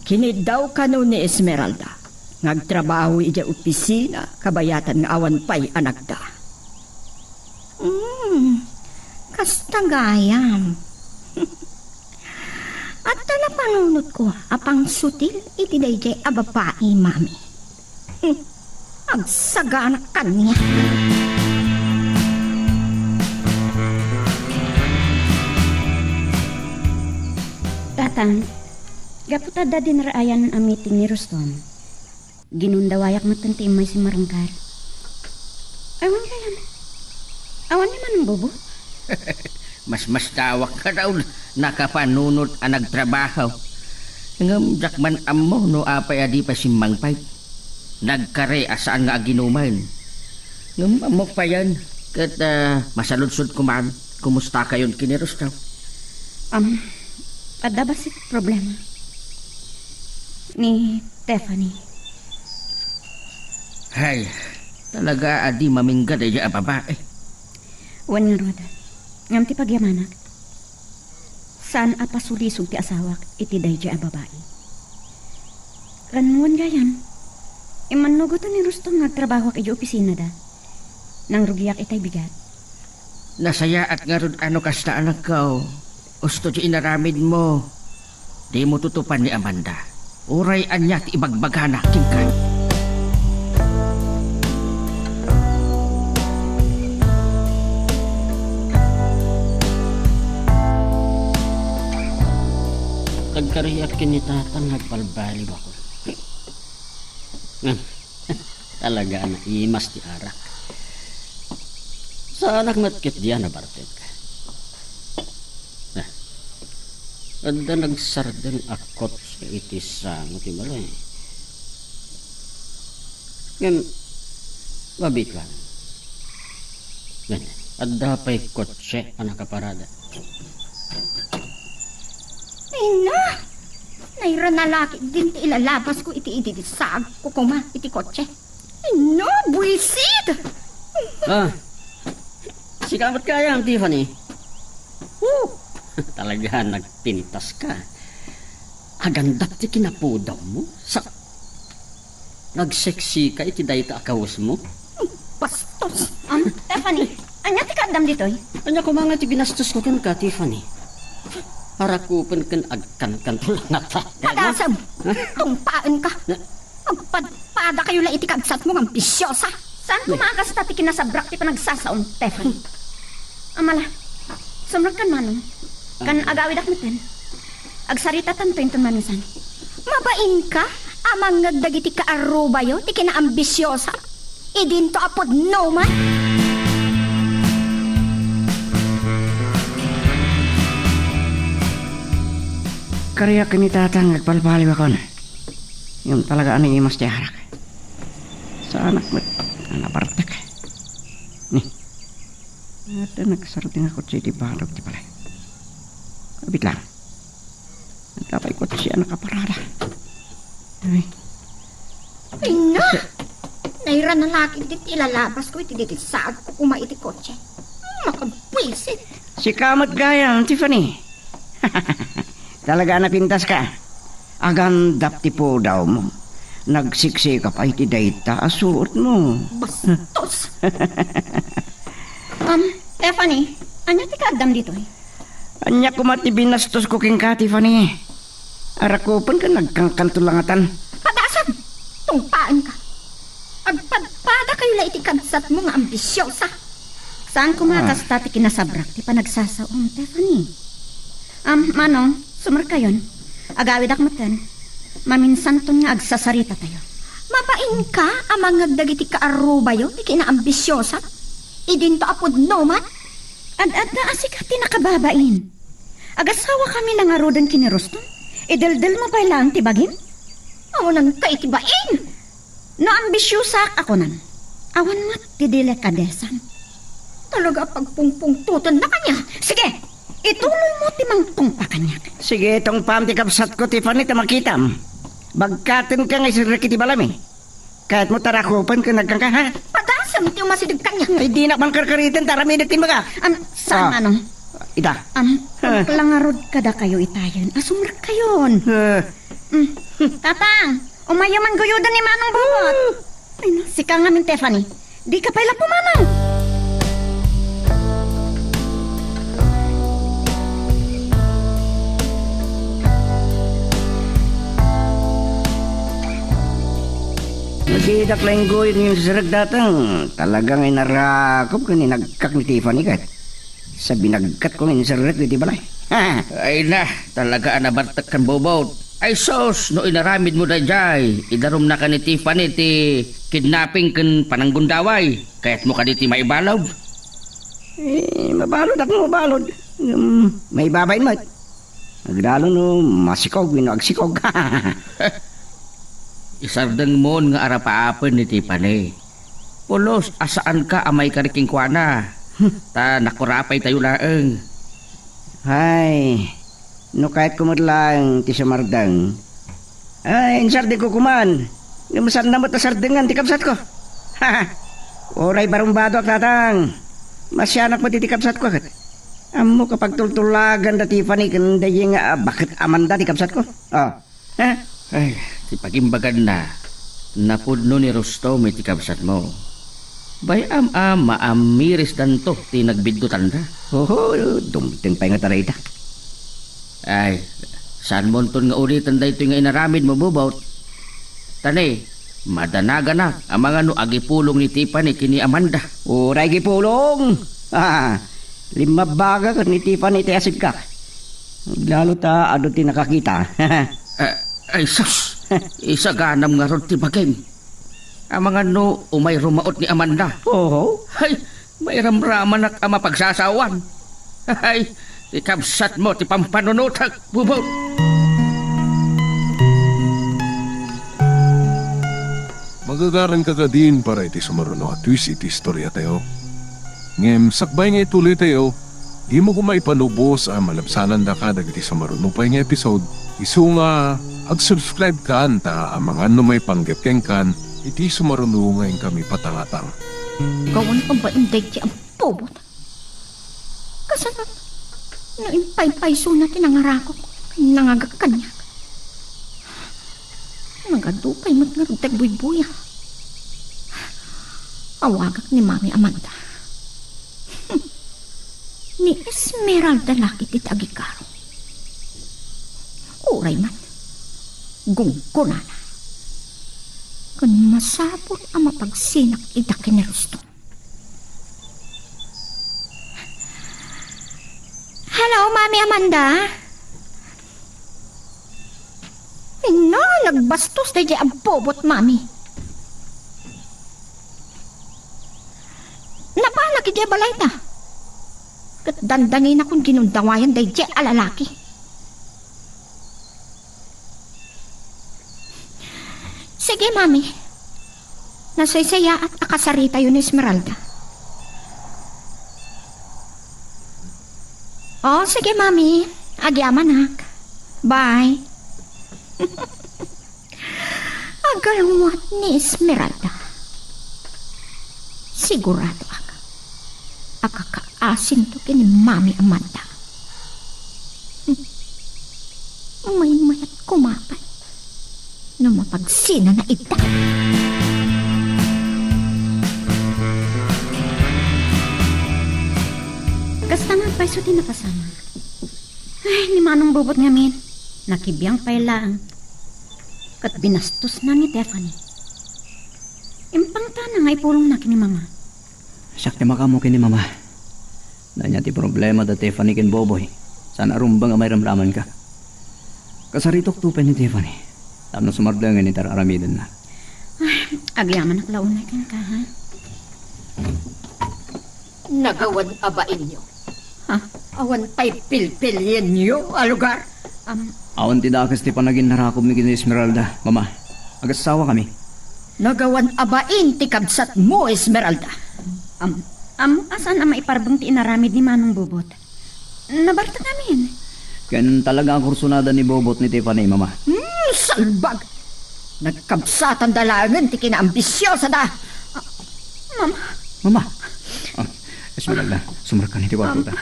Kiniddaw kano ni Esmeralda nga agtrabaho idiay opisina kabayatan nga awan pay anakda. Hmm, Kasta gayam. Adda napanunotko a pangsutil iti daydiay a babai, Mami. Agsagana kaniak. Tatang, gapu ta adda dinraayan a meeting ni Rustom, ginundawayak metten ti immay simmarangkar. Awan gayam. Awan ni Manong Bobo? Masmastawak ka daw nakapanunot a nagtrabaho. Ngem diak man ammo no apay a di pay simmangpay. Nagkari a saan nga aginumen. Ngem ammok payen, ket, ah, masaludsodko man, kumustakayon ken ni Rustom? Am, adda bassit problema ni Tiffany. Hay, talaga a di mamingga daydiay a babai. Wen ngarud, ngem ti pagyamanak, saan a pasulisog ti asawak iti daydiay a babai. Ken wen gayam, immannugotan ni Rustom nga agtrabahoak idiay opisinada. Nangrugiak itay bigat. Nasayaat ngarud a no kasta, anakko. Usto ti inaramidmo. Dimo tutupan ni Amanda. Uray ania ti ibagbagana kenka. Nagkariak ken ni Tatang nga agbalbaliwakon. Ngem, talaga a naimas ti arak. Saanak met ketdi a nabartek. Ah, adda nagsardeng a kotse iti sango ti balay. Ngem, mabitlang. Ngem, adda pay kotse a nakaparada. Ay na! Nairana la ketdin ti ilalabasko iti ididissaagko koma iti kotse. Ay na, buisit! Ah, sika met gayam, Tiffany. Woo! Talaga, nagpintaska. Agandap ti kinapudawmo. Sa, nagseksika iti dayta a kawesmo? Bastos! Am, Tiffany, ania ti kaaddam ditoy? Ania koma nga ti binastosko kenka, Tiffany? Arakupen ken agkankanto la ngata. Padasem! Ha? Tungpaenka! Na- Agpadpadakayo la iti kabsatmo nga ambisiosa! Saan koma a kasta ti kinasabrak ti panagsasaom, Tiffany? Amala, sumrekkan, Manong. Kan agawidak metten. Agsaritatanto inton maminsan. Mabainka a mangngeg dagiti kaarrubayo ti kinaambisiosa? Idinto a pudno man? Kariak ken ni Tatang nga agbalbaliwakon. Ngem talaga a naimas ti arak. Saanak met a nabartek. Ni, adda nagsardeng a kotse iti badog ti balay. Abit lang. Adda pay kotse a nakaparada. Ay. Ay na! Nairana la ketdi ti ilalabasko iti didissaagko koma iti kotse. Makabwisit! Sika met gayam, Tiffany. Talaga a napintaska. Agandap ti pudawmo. Nagseksika pay ti dayta a suotmo. Bastos! Um, Tiffany, ania ti kaaddam ditoy? Ania koma ti binastosko kenka, Tiffany? Arakupen ken agkankanto la ngatan. Padasem! Tungpaenka! Agpadpadakayo la iti kabsatmo nga ambisiosa! Saan koma a kasta ti kinasabrak ti panagsasaom, Tiffany? Am, Manong, sumrekkayon. Agawidak metten. Maminsanton nga agsasaritatayo. Mabainka a mangngeg dagiti kaarrubayo ti kinaambisiosa? Idinto a pudno man? Ad-adda a sika ti nakababain. Agasawakami la ngaruden ken ni Rustom. Ideldelmo pay laeng ti bagim? Awananka iti bain! No ambisiosaak a kunam, awan met ti delikadesam. Talaga a pagpungpungtotenna kaniak. Sige, ituloymo ti mangtungpa kaniak. Sige, tungpaam ti kabsatko, Tiffany, ta makitam. Bagkatenka nga isirrek iti balami. Kayatmo ta rakupen ken agkanka, ha? Padasem ti umasideg kaniak. Ay, dinak man karkariten ta aramidek ti imbagak. Am, saan, Manong? Ita. Am, aglangarod kadakayo itayen a sumrekkayon. Eh. Mm. Tatang, umayo man guyoden ni Manong Bobot. Ay, na, sika ngamin, Tiffany. Dika pay la pumanaw. Kitak laeng guyod nga imserrek datang. Talaga nga inarakop ken inagkak ni Tiffany ket. Sa binagkat ko nga inserrek iti balay. Ay na, talaga a nabartek kan Bobot. Ay sus, no inaramid mo daydiay, idarumnaka ni Tiffany ti kidnapping ken pananggundaway. Kayatmo kadi ti maibalud? Eh, mabalud ako, mabalud. Um, maibabain met. Agdalo no masikog wenno agsikog. Isardengmon nga arapaapen ni Tiffany. Pulos a saanka a maikari kenkuana. Ta nakurapaytayo laeng. Ay, no kayatko met laeng ti sumardeng. Ay, insardengko koman. Ngem saanna met a sardengan ti kabsatko. Uray barumbadoak, tatang. Masianak met iti kabsatko ket. Ammok a pagtultulagan da Tiffany ken daydiay nga, ah, baket Amanda ti kabsatko. Oh. Ha? Ay, ti pagimbaganna, napudno ni Rustom iti kabsatmo. Bay-am a maamirisdanto ti nagbiddutanda. Oho, dumteng pay nga tarita. Ay, saanmonton nga uliten daytoy nga inaramidmo, Bobot. Ta ne, madanaganak amangan no agipulong ni Tiffany ken ni Amanda. Uray gipulong! Ah, limmabbagak ni Tiffany ti asidka. Lalo ta adu ti nakakita. Ah, ay sus! Isaganam ngarud ti bagim. Amangan no umay rumaot ni Amanda. Oho. Ay, mairamramanak a mapagsasawan. Ay, ti kabsatmo ti pampanunotek, Bubot. Magagaranka kadin para iti sumaruno a twist iti istoriatayo. Ngem sakbay nga ituloytayo, dimo koma ipanubos a malabsanandaka dagiti sumaruno pay nga episode, isu nga ag-subscribe kan ta amangan no maipanggep kenkan iti sumaruno nga inkami patangatang. Gawan pay bain daydi a Bobot. Kasano no impaypaysona ti nangarakok, nangagak kaniak. Nagadu pay met ngarud ti agbuybuya. Awagak ni Mami Amanda. Ni Esmeralda la ketdi ti agikaro. Uray man, gunggonana. Ken masapul a mapagsinak ida ken ni Rustom. Hello, Mami Amanda? Inna, nagbastos daydiay a Bobot, Mami. Napanak idiay balayta. Ket dandanginakon ginundawayan daydiay a lalaki. Sige, Mami. Nasaysayaat a kasaritayo ni Esmeralda. Oh, sige, Mami. Agyamanak. Bye. Agalwat ni Esmeralda. Siguradoak a kakaasinto ken ni Mami Amanda. Maymayat koma pay no mapagsinana ida. Kasta nga agpayso ti napasamak. Ay, ni Manong Bobot ngamin, nakibiang pay laeng. Ket binastosna ni Tiffany. Impangtana nga ipulongna ken ni Mama. Siak ti makaammo ken ni Mama. Ania ti problema da Tiffany ken Boboy? Saan a rumbeng a mairamramanka? Kasaritokto pay ni Tiffany tapno sumardengen iti ar-aramidenna. Ay, agyamanak la unay kenka, ha? Nagawan a bainyo. Ha? Awan pay pilpilienyo a lugar? Am, Awan ti dakes ti panaginnarakobmi ken ni Esmeralda, Mama. Agasawa kami. Nagawan a bain ti kabsatmo, Esmeralda. Am, am, saan a maiparbeng ti inaramid ni Manong Bobot? Nabartek ngamin. Ken talaga a kursunada ni Bobot ni Tiffany, Mama. Hmm, salbag! Nagkabsatanda laengen ti kinaambisiosada. Ah, Mama. Mama! Ah, Esmeralda, sumrekkan iti kuartota.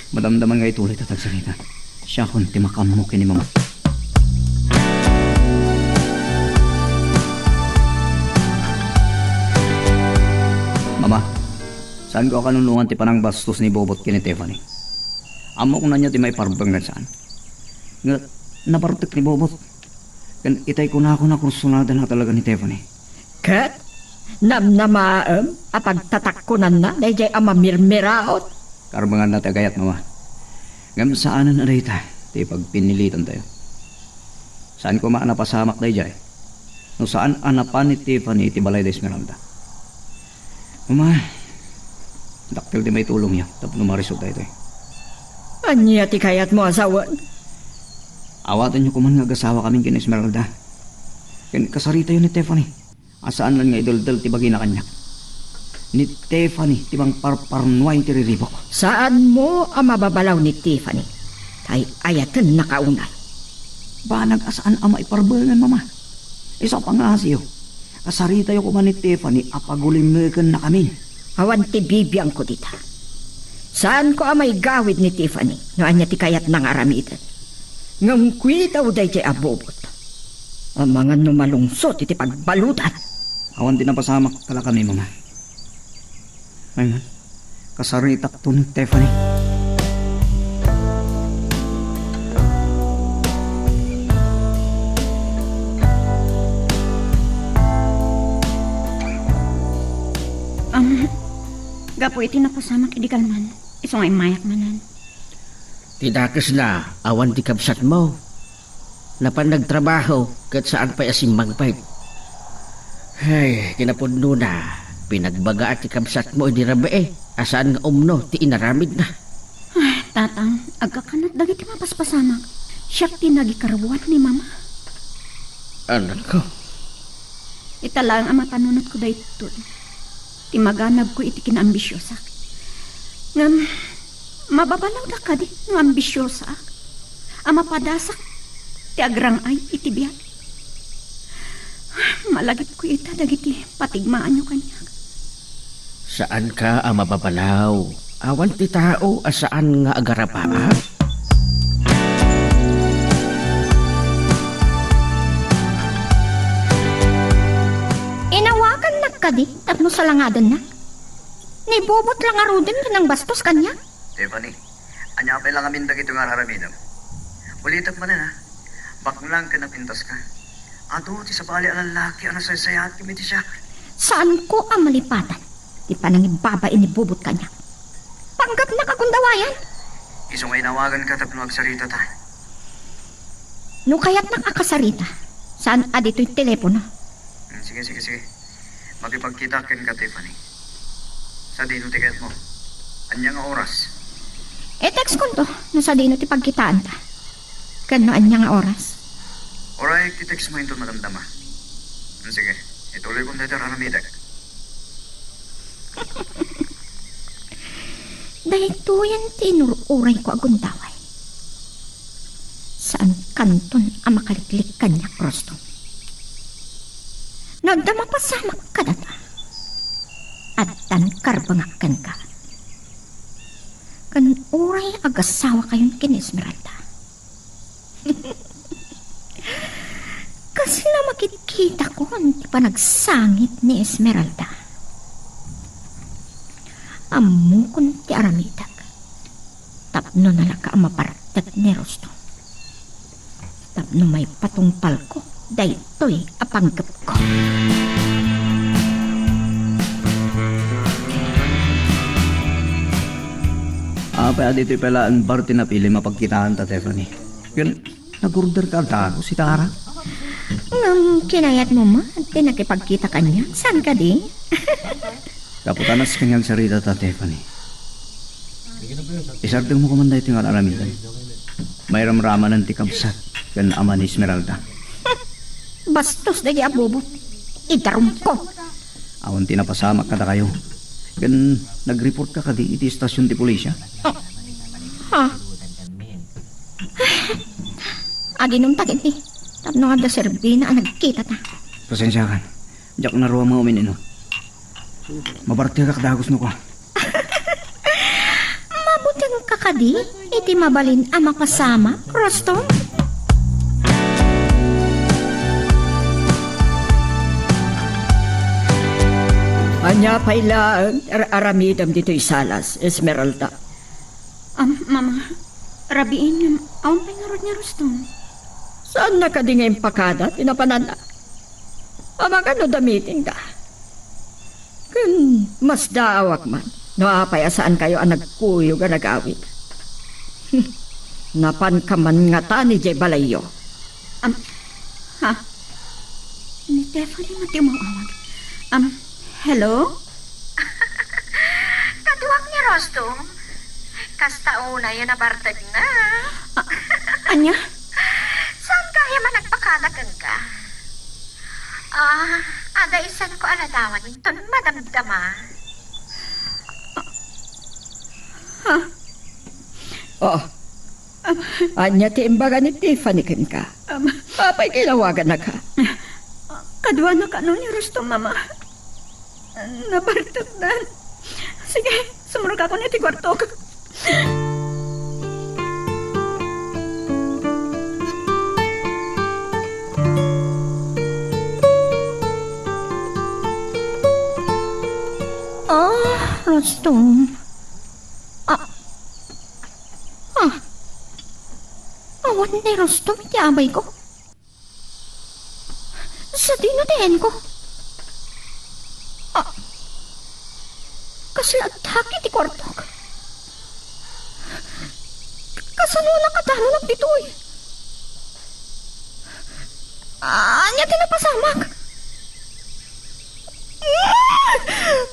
Madamdaman nga ituloy ta tagsarita. Siakon ti makaammo ken ni Mama. Mama, saanko a kanunongan ti panangbastos ni Bobot ken ni Tiffany. Ammok no ania ti maiparbeng ken saan. Nga, nabartek ni Bobot. Ken itay kunakon a kursunadana talaga ni Tiffany. Ket namnamaem a pagtatakkonanna daydiay a mamirmiraot. Karbenganna ti agayat, Mama. Ngem saanen a dayta ti pagpinilitantayo. Saan koma a napasamak daydiay no saan a napan ni Tiffany iti balay da Esmeralda. Mama, dakkel ti maitulongyo tapno marisog daytoy. Ania ti kayatmo a sawen? Awatenyo koman nga agasawakamin ken Esmeralda. Ken kasaritayo ni Tiffany a saan laeng nga ideldel ti bagina kaniak. Ni Tiffany ti mangparparnuay iti riribuk. Saanmo a mababalaw ni Tiffany, ta ay-ayatennaka unay. Banag a saan a maiparbengen, Mama. Isu a pangngasiyo, kasaritayo koma ni Tiffany a pagulimekennakamin. Awan ti bibiangko dita. Saanko a maigawid ni Tiffany no ania ti kayatna nga aramiden. Ngem kuidaw daydiay a bubot. Amangan no malungsot iti pagbaludan. Awan ti napasamak kadakami, Mama. Ay man, kasaritakto ni Tiffany. Am, gapu iti napasamak idi kalman, isu nga immayak manen. Ti dakesna, awan ti kabsatmo. Napan nagtrabaho ket saan pay a simmangpet. Hay, kinapudnona, pinagbagaak ti kabsatmo idi rabii a saan nga umno ti inaramidna. Ay, Tatang, agkakanat dagiti mapaspasamak. Siak ti nagikaruan ni Mama. Anakko. Ita laeng a mapanunotko daytoy. Ti maganabko iti kinaambisiosak. Ngem, mababalawda kadi nga ambisiosaak a mapadasak ti agrang-ay iti biag? Malagipko ita dagiti patigmaanyo kaniak. Saanka a mababalaw. Awan ti tao a saan nga agarabaak. Inawagannak kadi tapno salangadenna? Ni bubot la ngaruden ti nangbastos kaniak. Tiffany, ania pay la ngamin dagitoy nga ar-aramidem? Ulitek manen, a. Baknang ken napintaska. Adu ti sabali a lallaki a nasaysayaat ken iti siak. Saanko a malipatan ti panangibabai ni bubot kaniak. Panggepnak a gundawayan. Isu nga inawaganka tapno agsaritata. No kayatnak a kasarita, saan a ditoy telepono. Hmm, sige, sige, sige. Makipagkitak kenka, Tiffany. Sadino ti kayatmo? Ania nga oras? I-textkonto no sadino ti pagkitaanta. Ken no ania nga oras. Uray, i-textmo inton madamdama. Hmm, sige, ituloykon daytoy ar-aramidek. Daytoyen ti inur-urayko a gundaway. Saankanton a makaliklik kaniak, Rostong. No adda mapasamak kadata, addan karbengak kenka. Ken uray agasawakayon ken Esmeralda. Kasla makitkitakon ti panagsangit ni Esmeralda. Ammokon ti aramidek tapno nalaka a mapartek ni Rostong. Tapno maipatungpalko daytoy a panggepko. Apay a ditoy pay laeng bar ti napili mapagkitaanta, Tiffany? Ken nag-order ka dagus ita ara? Ngem kinayatmo met ti nakipagkita kaniak, saan kadi? Gapu ta nasken nga agsaritata, Tiffany. Isardengmo koman daytoy nga ar-aramidem. Mairamramanen ti kabsat ken ama ni Esmeralda. Bastos daydi a bubot. Idarumko. Awan ti napasamak kadakayo. Ken nag-report ka kadi iti estasion ti pulisya? Ha? Aginumta ketdi tapno adda serbina a nagkitata. Pasensiakan. Diak narua nga umin-inom. Mabartekak dagus no kua. Mabutengka kadi iti mabalin a mapasamak, Rostong? Ania pay laeng ti ar-aramidem ditoy salas, Esmeralda? Am, Mama, rabiin ngem awan pay ngarud nga Rostong. Saanna kadi nga impakada ti napananna? Amangan no da-meetingda. Ken masdaawak man no apay a saankayo a nagkuyog a nag-awit. Napanka man ngata idiay balayyo. Am, ha? Ni Tiffany met ti umawawag. Am, hello? Kaduak ni Rostom. Kasta unay a nabartekna. A-, ania? Saan gayam a nagpakada kenka? Ah, adda isanko a ladawan inton madamdama. Ha? Oh. Ania ti imbaga ni Tiffany kenka? Am. Apay kinawagannaka? Kaduana kano ni Rostom, Mama. Nabartekdan. Sige, sumurotko iti kuartok. Ah, Rostom. Ah. Ah. Awan ni Rostom iti abayko. Sadino ti enko? Ah, kasla addak iti kuartok. Kasano nakadanonak ditoy? Ania ti napasamak?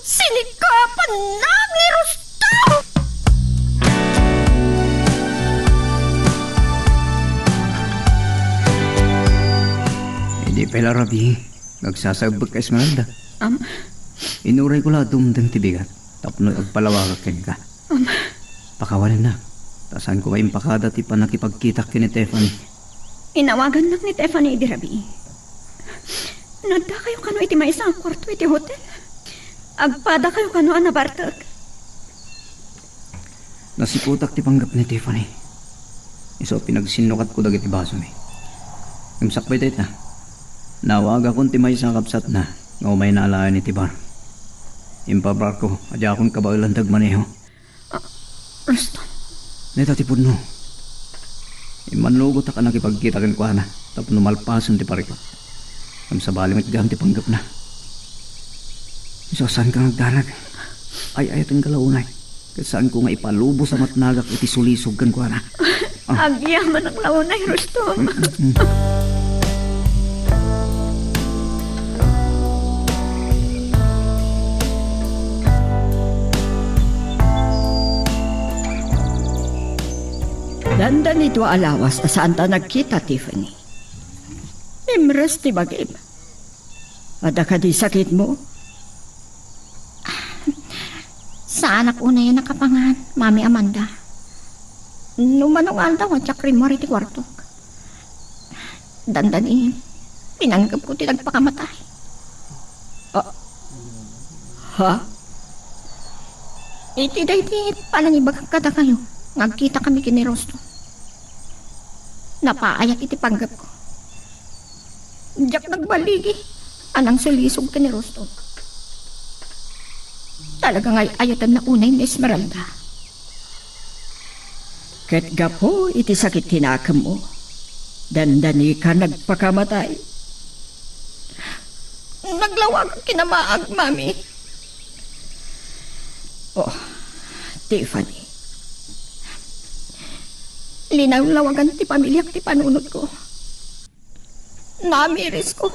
Sinikapannak ni Rostom! Idi pay la rabii, agsasaebbek ka, Esmeralda. Am? Inurayko la a dumteng ti bigat tapno agpalawagak kenka. Am? Pakawanennak, ta saanko nga impakada ti pannakipagkitak ken ni Tiffany. Inawagannak ni Tiffany idi rabii. Naddakayo kano iti maysa a kuarto iti hotel. Agpadakayo kano a nabartek. Nasikotak ti panggep ni Tiffany. Isu a pinagsinnukatko dagiti basomi. Ngem sakbay dayta, naawagakon ti maysa a kabsatna nga umayna alaen iti bar. Impabarko a diakon kabaelan ti agmaneho. Ah, Rostom. Dayta ti pudno. Immannugotak a nakipagkita kenkuana tapno malpasen ti parikut. Ngem sabali met gayam ti panggepna. Isu a saanka nga agdanag. Ay-ayatenka la unay. Ket saanko nga ipalubos a matnagak iti sulisog kenkuana. Ah. Agyamanak la unay, Rostom. Mm, mm, mm. Dandani dua a lawas a saanta nagkita, Tiffany. Imres ti bagim. Adda kadi sakitmo? Saanak unay a nakapangan, Mami Amanda. No mano nga aldaw, diak rimmuar iti kuartok. Dandani, pinanggepko ti nagpakamatay. Ah, ha? Iti daydi panangibagak kadakayo nga agkitakami ken ni Rostom, napaayak iti panggepko. Diak nagballigi a nangsulisog ken ni Rostom. Talaga nga ay-ayatenna unay ni Esmeralda. Ket gapu iti sakit ti nakemmo, dandanika nagpakamatay. Naglawagak kinamaag, Mami. Oh, Tiffany. Linawlawagan ti pamiliak ti panunotko. Namirisko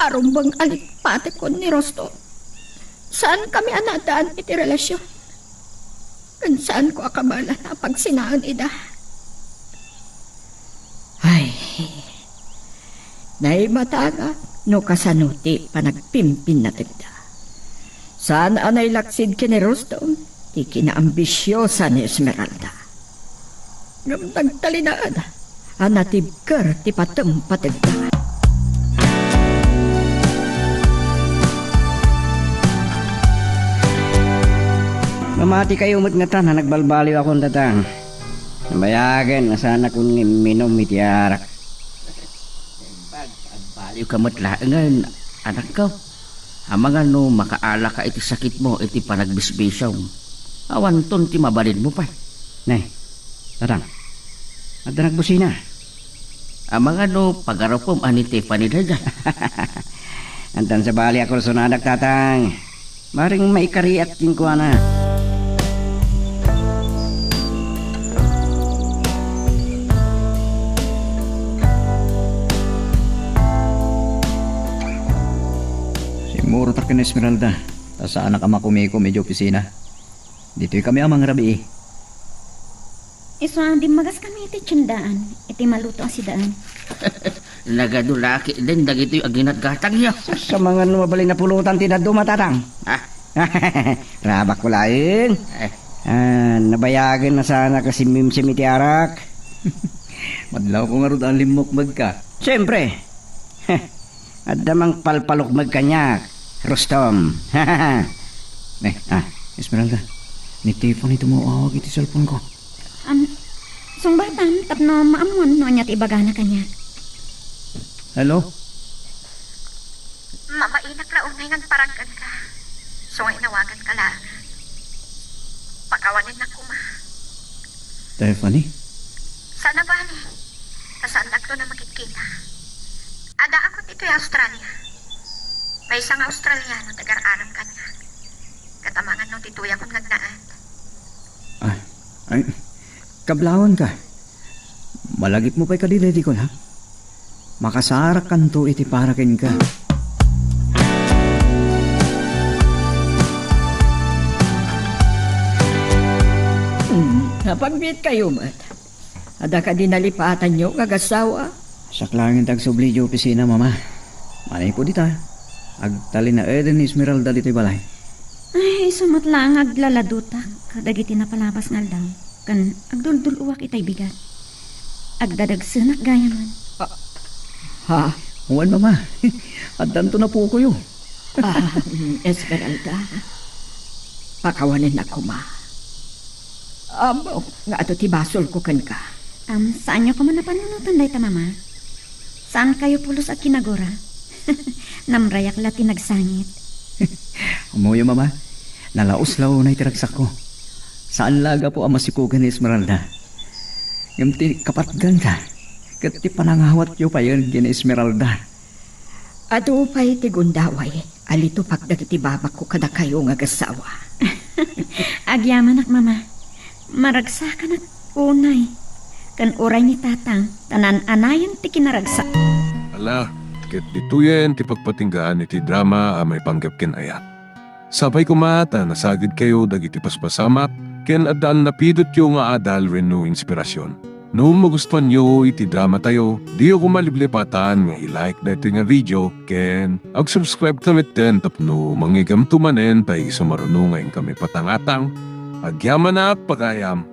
a rumbeng a nagpatekkon ni Rostom. Saankami a naaddaan iti relasion. Ken saanko a kabaelan a pagsinaen ida. Ay, naimatangak no kasano ti panagpimpinnategda. Saan a nailaksid ken ni Rostom ti kinaambisiosa ni Esmeralda. Ngem nagtalinaed a natibker ti patempategda. Mamatikayo met ngata a nagbalbaliwakon, Tatang. Nabayagen a saanakon nga imminum iti arak. Bag-, agbaliwka met laengen, anakko. Amangan no makaalaka iti sakitmo iti panagbisbisiom. Awanton ti mabalinmo pay. Ne, Tatang, adda nagbusina. Amangan no pagarupem a ni Tiffany daydiay. Addan sabali a kursonadak, Tatang. Maring maikariat kenkuana. Simmurota ken Esmeralda, ta saanak a makumikom idiay opisina. Ditoy kami a mangrabii. Isu a dimmagas kami iti tiendaan, iti maluto a sidaan. Nagadu la ketdin dagitoy a ginatgatangyo. Sa mangan no mabalin a pulutan ti dadduma, Tatang. Ah. Rabakko laeng. Eh. Ah, nabayagen na sana ka simmimsim iti arak. Madlawko ngarud a limmukmegka. Siyempre. Adda mangpalpalukmeg kaniak, Rustom. Eh, ah, Esmeralda, ni Tiffany ti umaw-awag iti cellphone ko. Am, sungbatan tapno maammuan no ania ti ibagana kaniak. Hello? Mabainak la unay nga agparangganka. Isu nga inawaganka laengen. Pakawanennak koma. Tiffany? Saan a bale. Ta saandakton a makikita. Addaakon ditoy Australia. Maysa nga Australiano ti agar-arem kaniak. Ket amangan no ditoyakon nga agnaed. Ah, ay, kablawanka. Malagipmo pay kadi daydi kunam? Makasarakkanto iti para kenka. Hmm, napagbiitkayo met. Adda kadi nalipatanyo nga agassawa? Siak laengen ti agsubli idiay opisina, Mama. Manipud ita, agtalinaeden ni Esmeralda ditoy balay. Ay, isu met laeng nga aglaladutak kadagiti napalabas nga aldaw, ken agduldul-owak itay bigat. Agdadagsenak gayamen. Ah, ha? Wen, Mama. Addanto napukoyo. Ah, Esmeralda, pakawanennak koma. Ammok nga adu ti basolko kenka. Am, saanyo koma a panunoten dayta, Mama? Saankayo pulos a kinagura? Namrayak la ti nagsangit. Ammoyo, Mama, nalaos la unay ti ragsakko. Saan la a gapu a masikogen ni Esmeralda. Ngem ti kapatganta ket ti panangawatyo payen ken ni Esmeralda. Adu pay ti gundaway a litupak dagiti babakko kadakayo nga agassawa. Agyamanak, Mama. Maragsakanak unay. Ken uray ni Tatang, ta naan-anayon ti kinaragsak. Ala, ket ditoyen ti pagpatinggaan iti drama a maipanggep ken ayat. Sapay koma ta nasagidkayo dagiti paspasamak ken adda a napidotyo nga adal wenno inspirasyon. No magustuanyo iti dramatayo, diyo koma liplipatan nga i-like daytoy nga video ken ag-subscribe ta metten tapno mangigamto manen ta isu maruno nga inkami patangatang. Agyamanak, pagayam!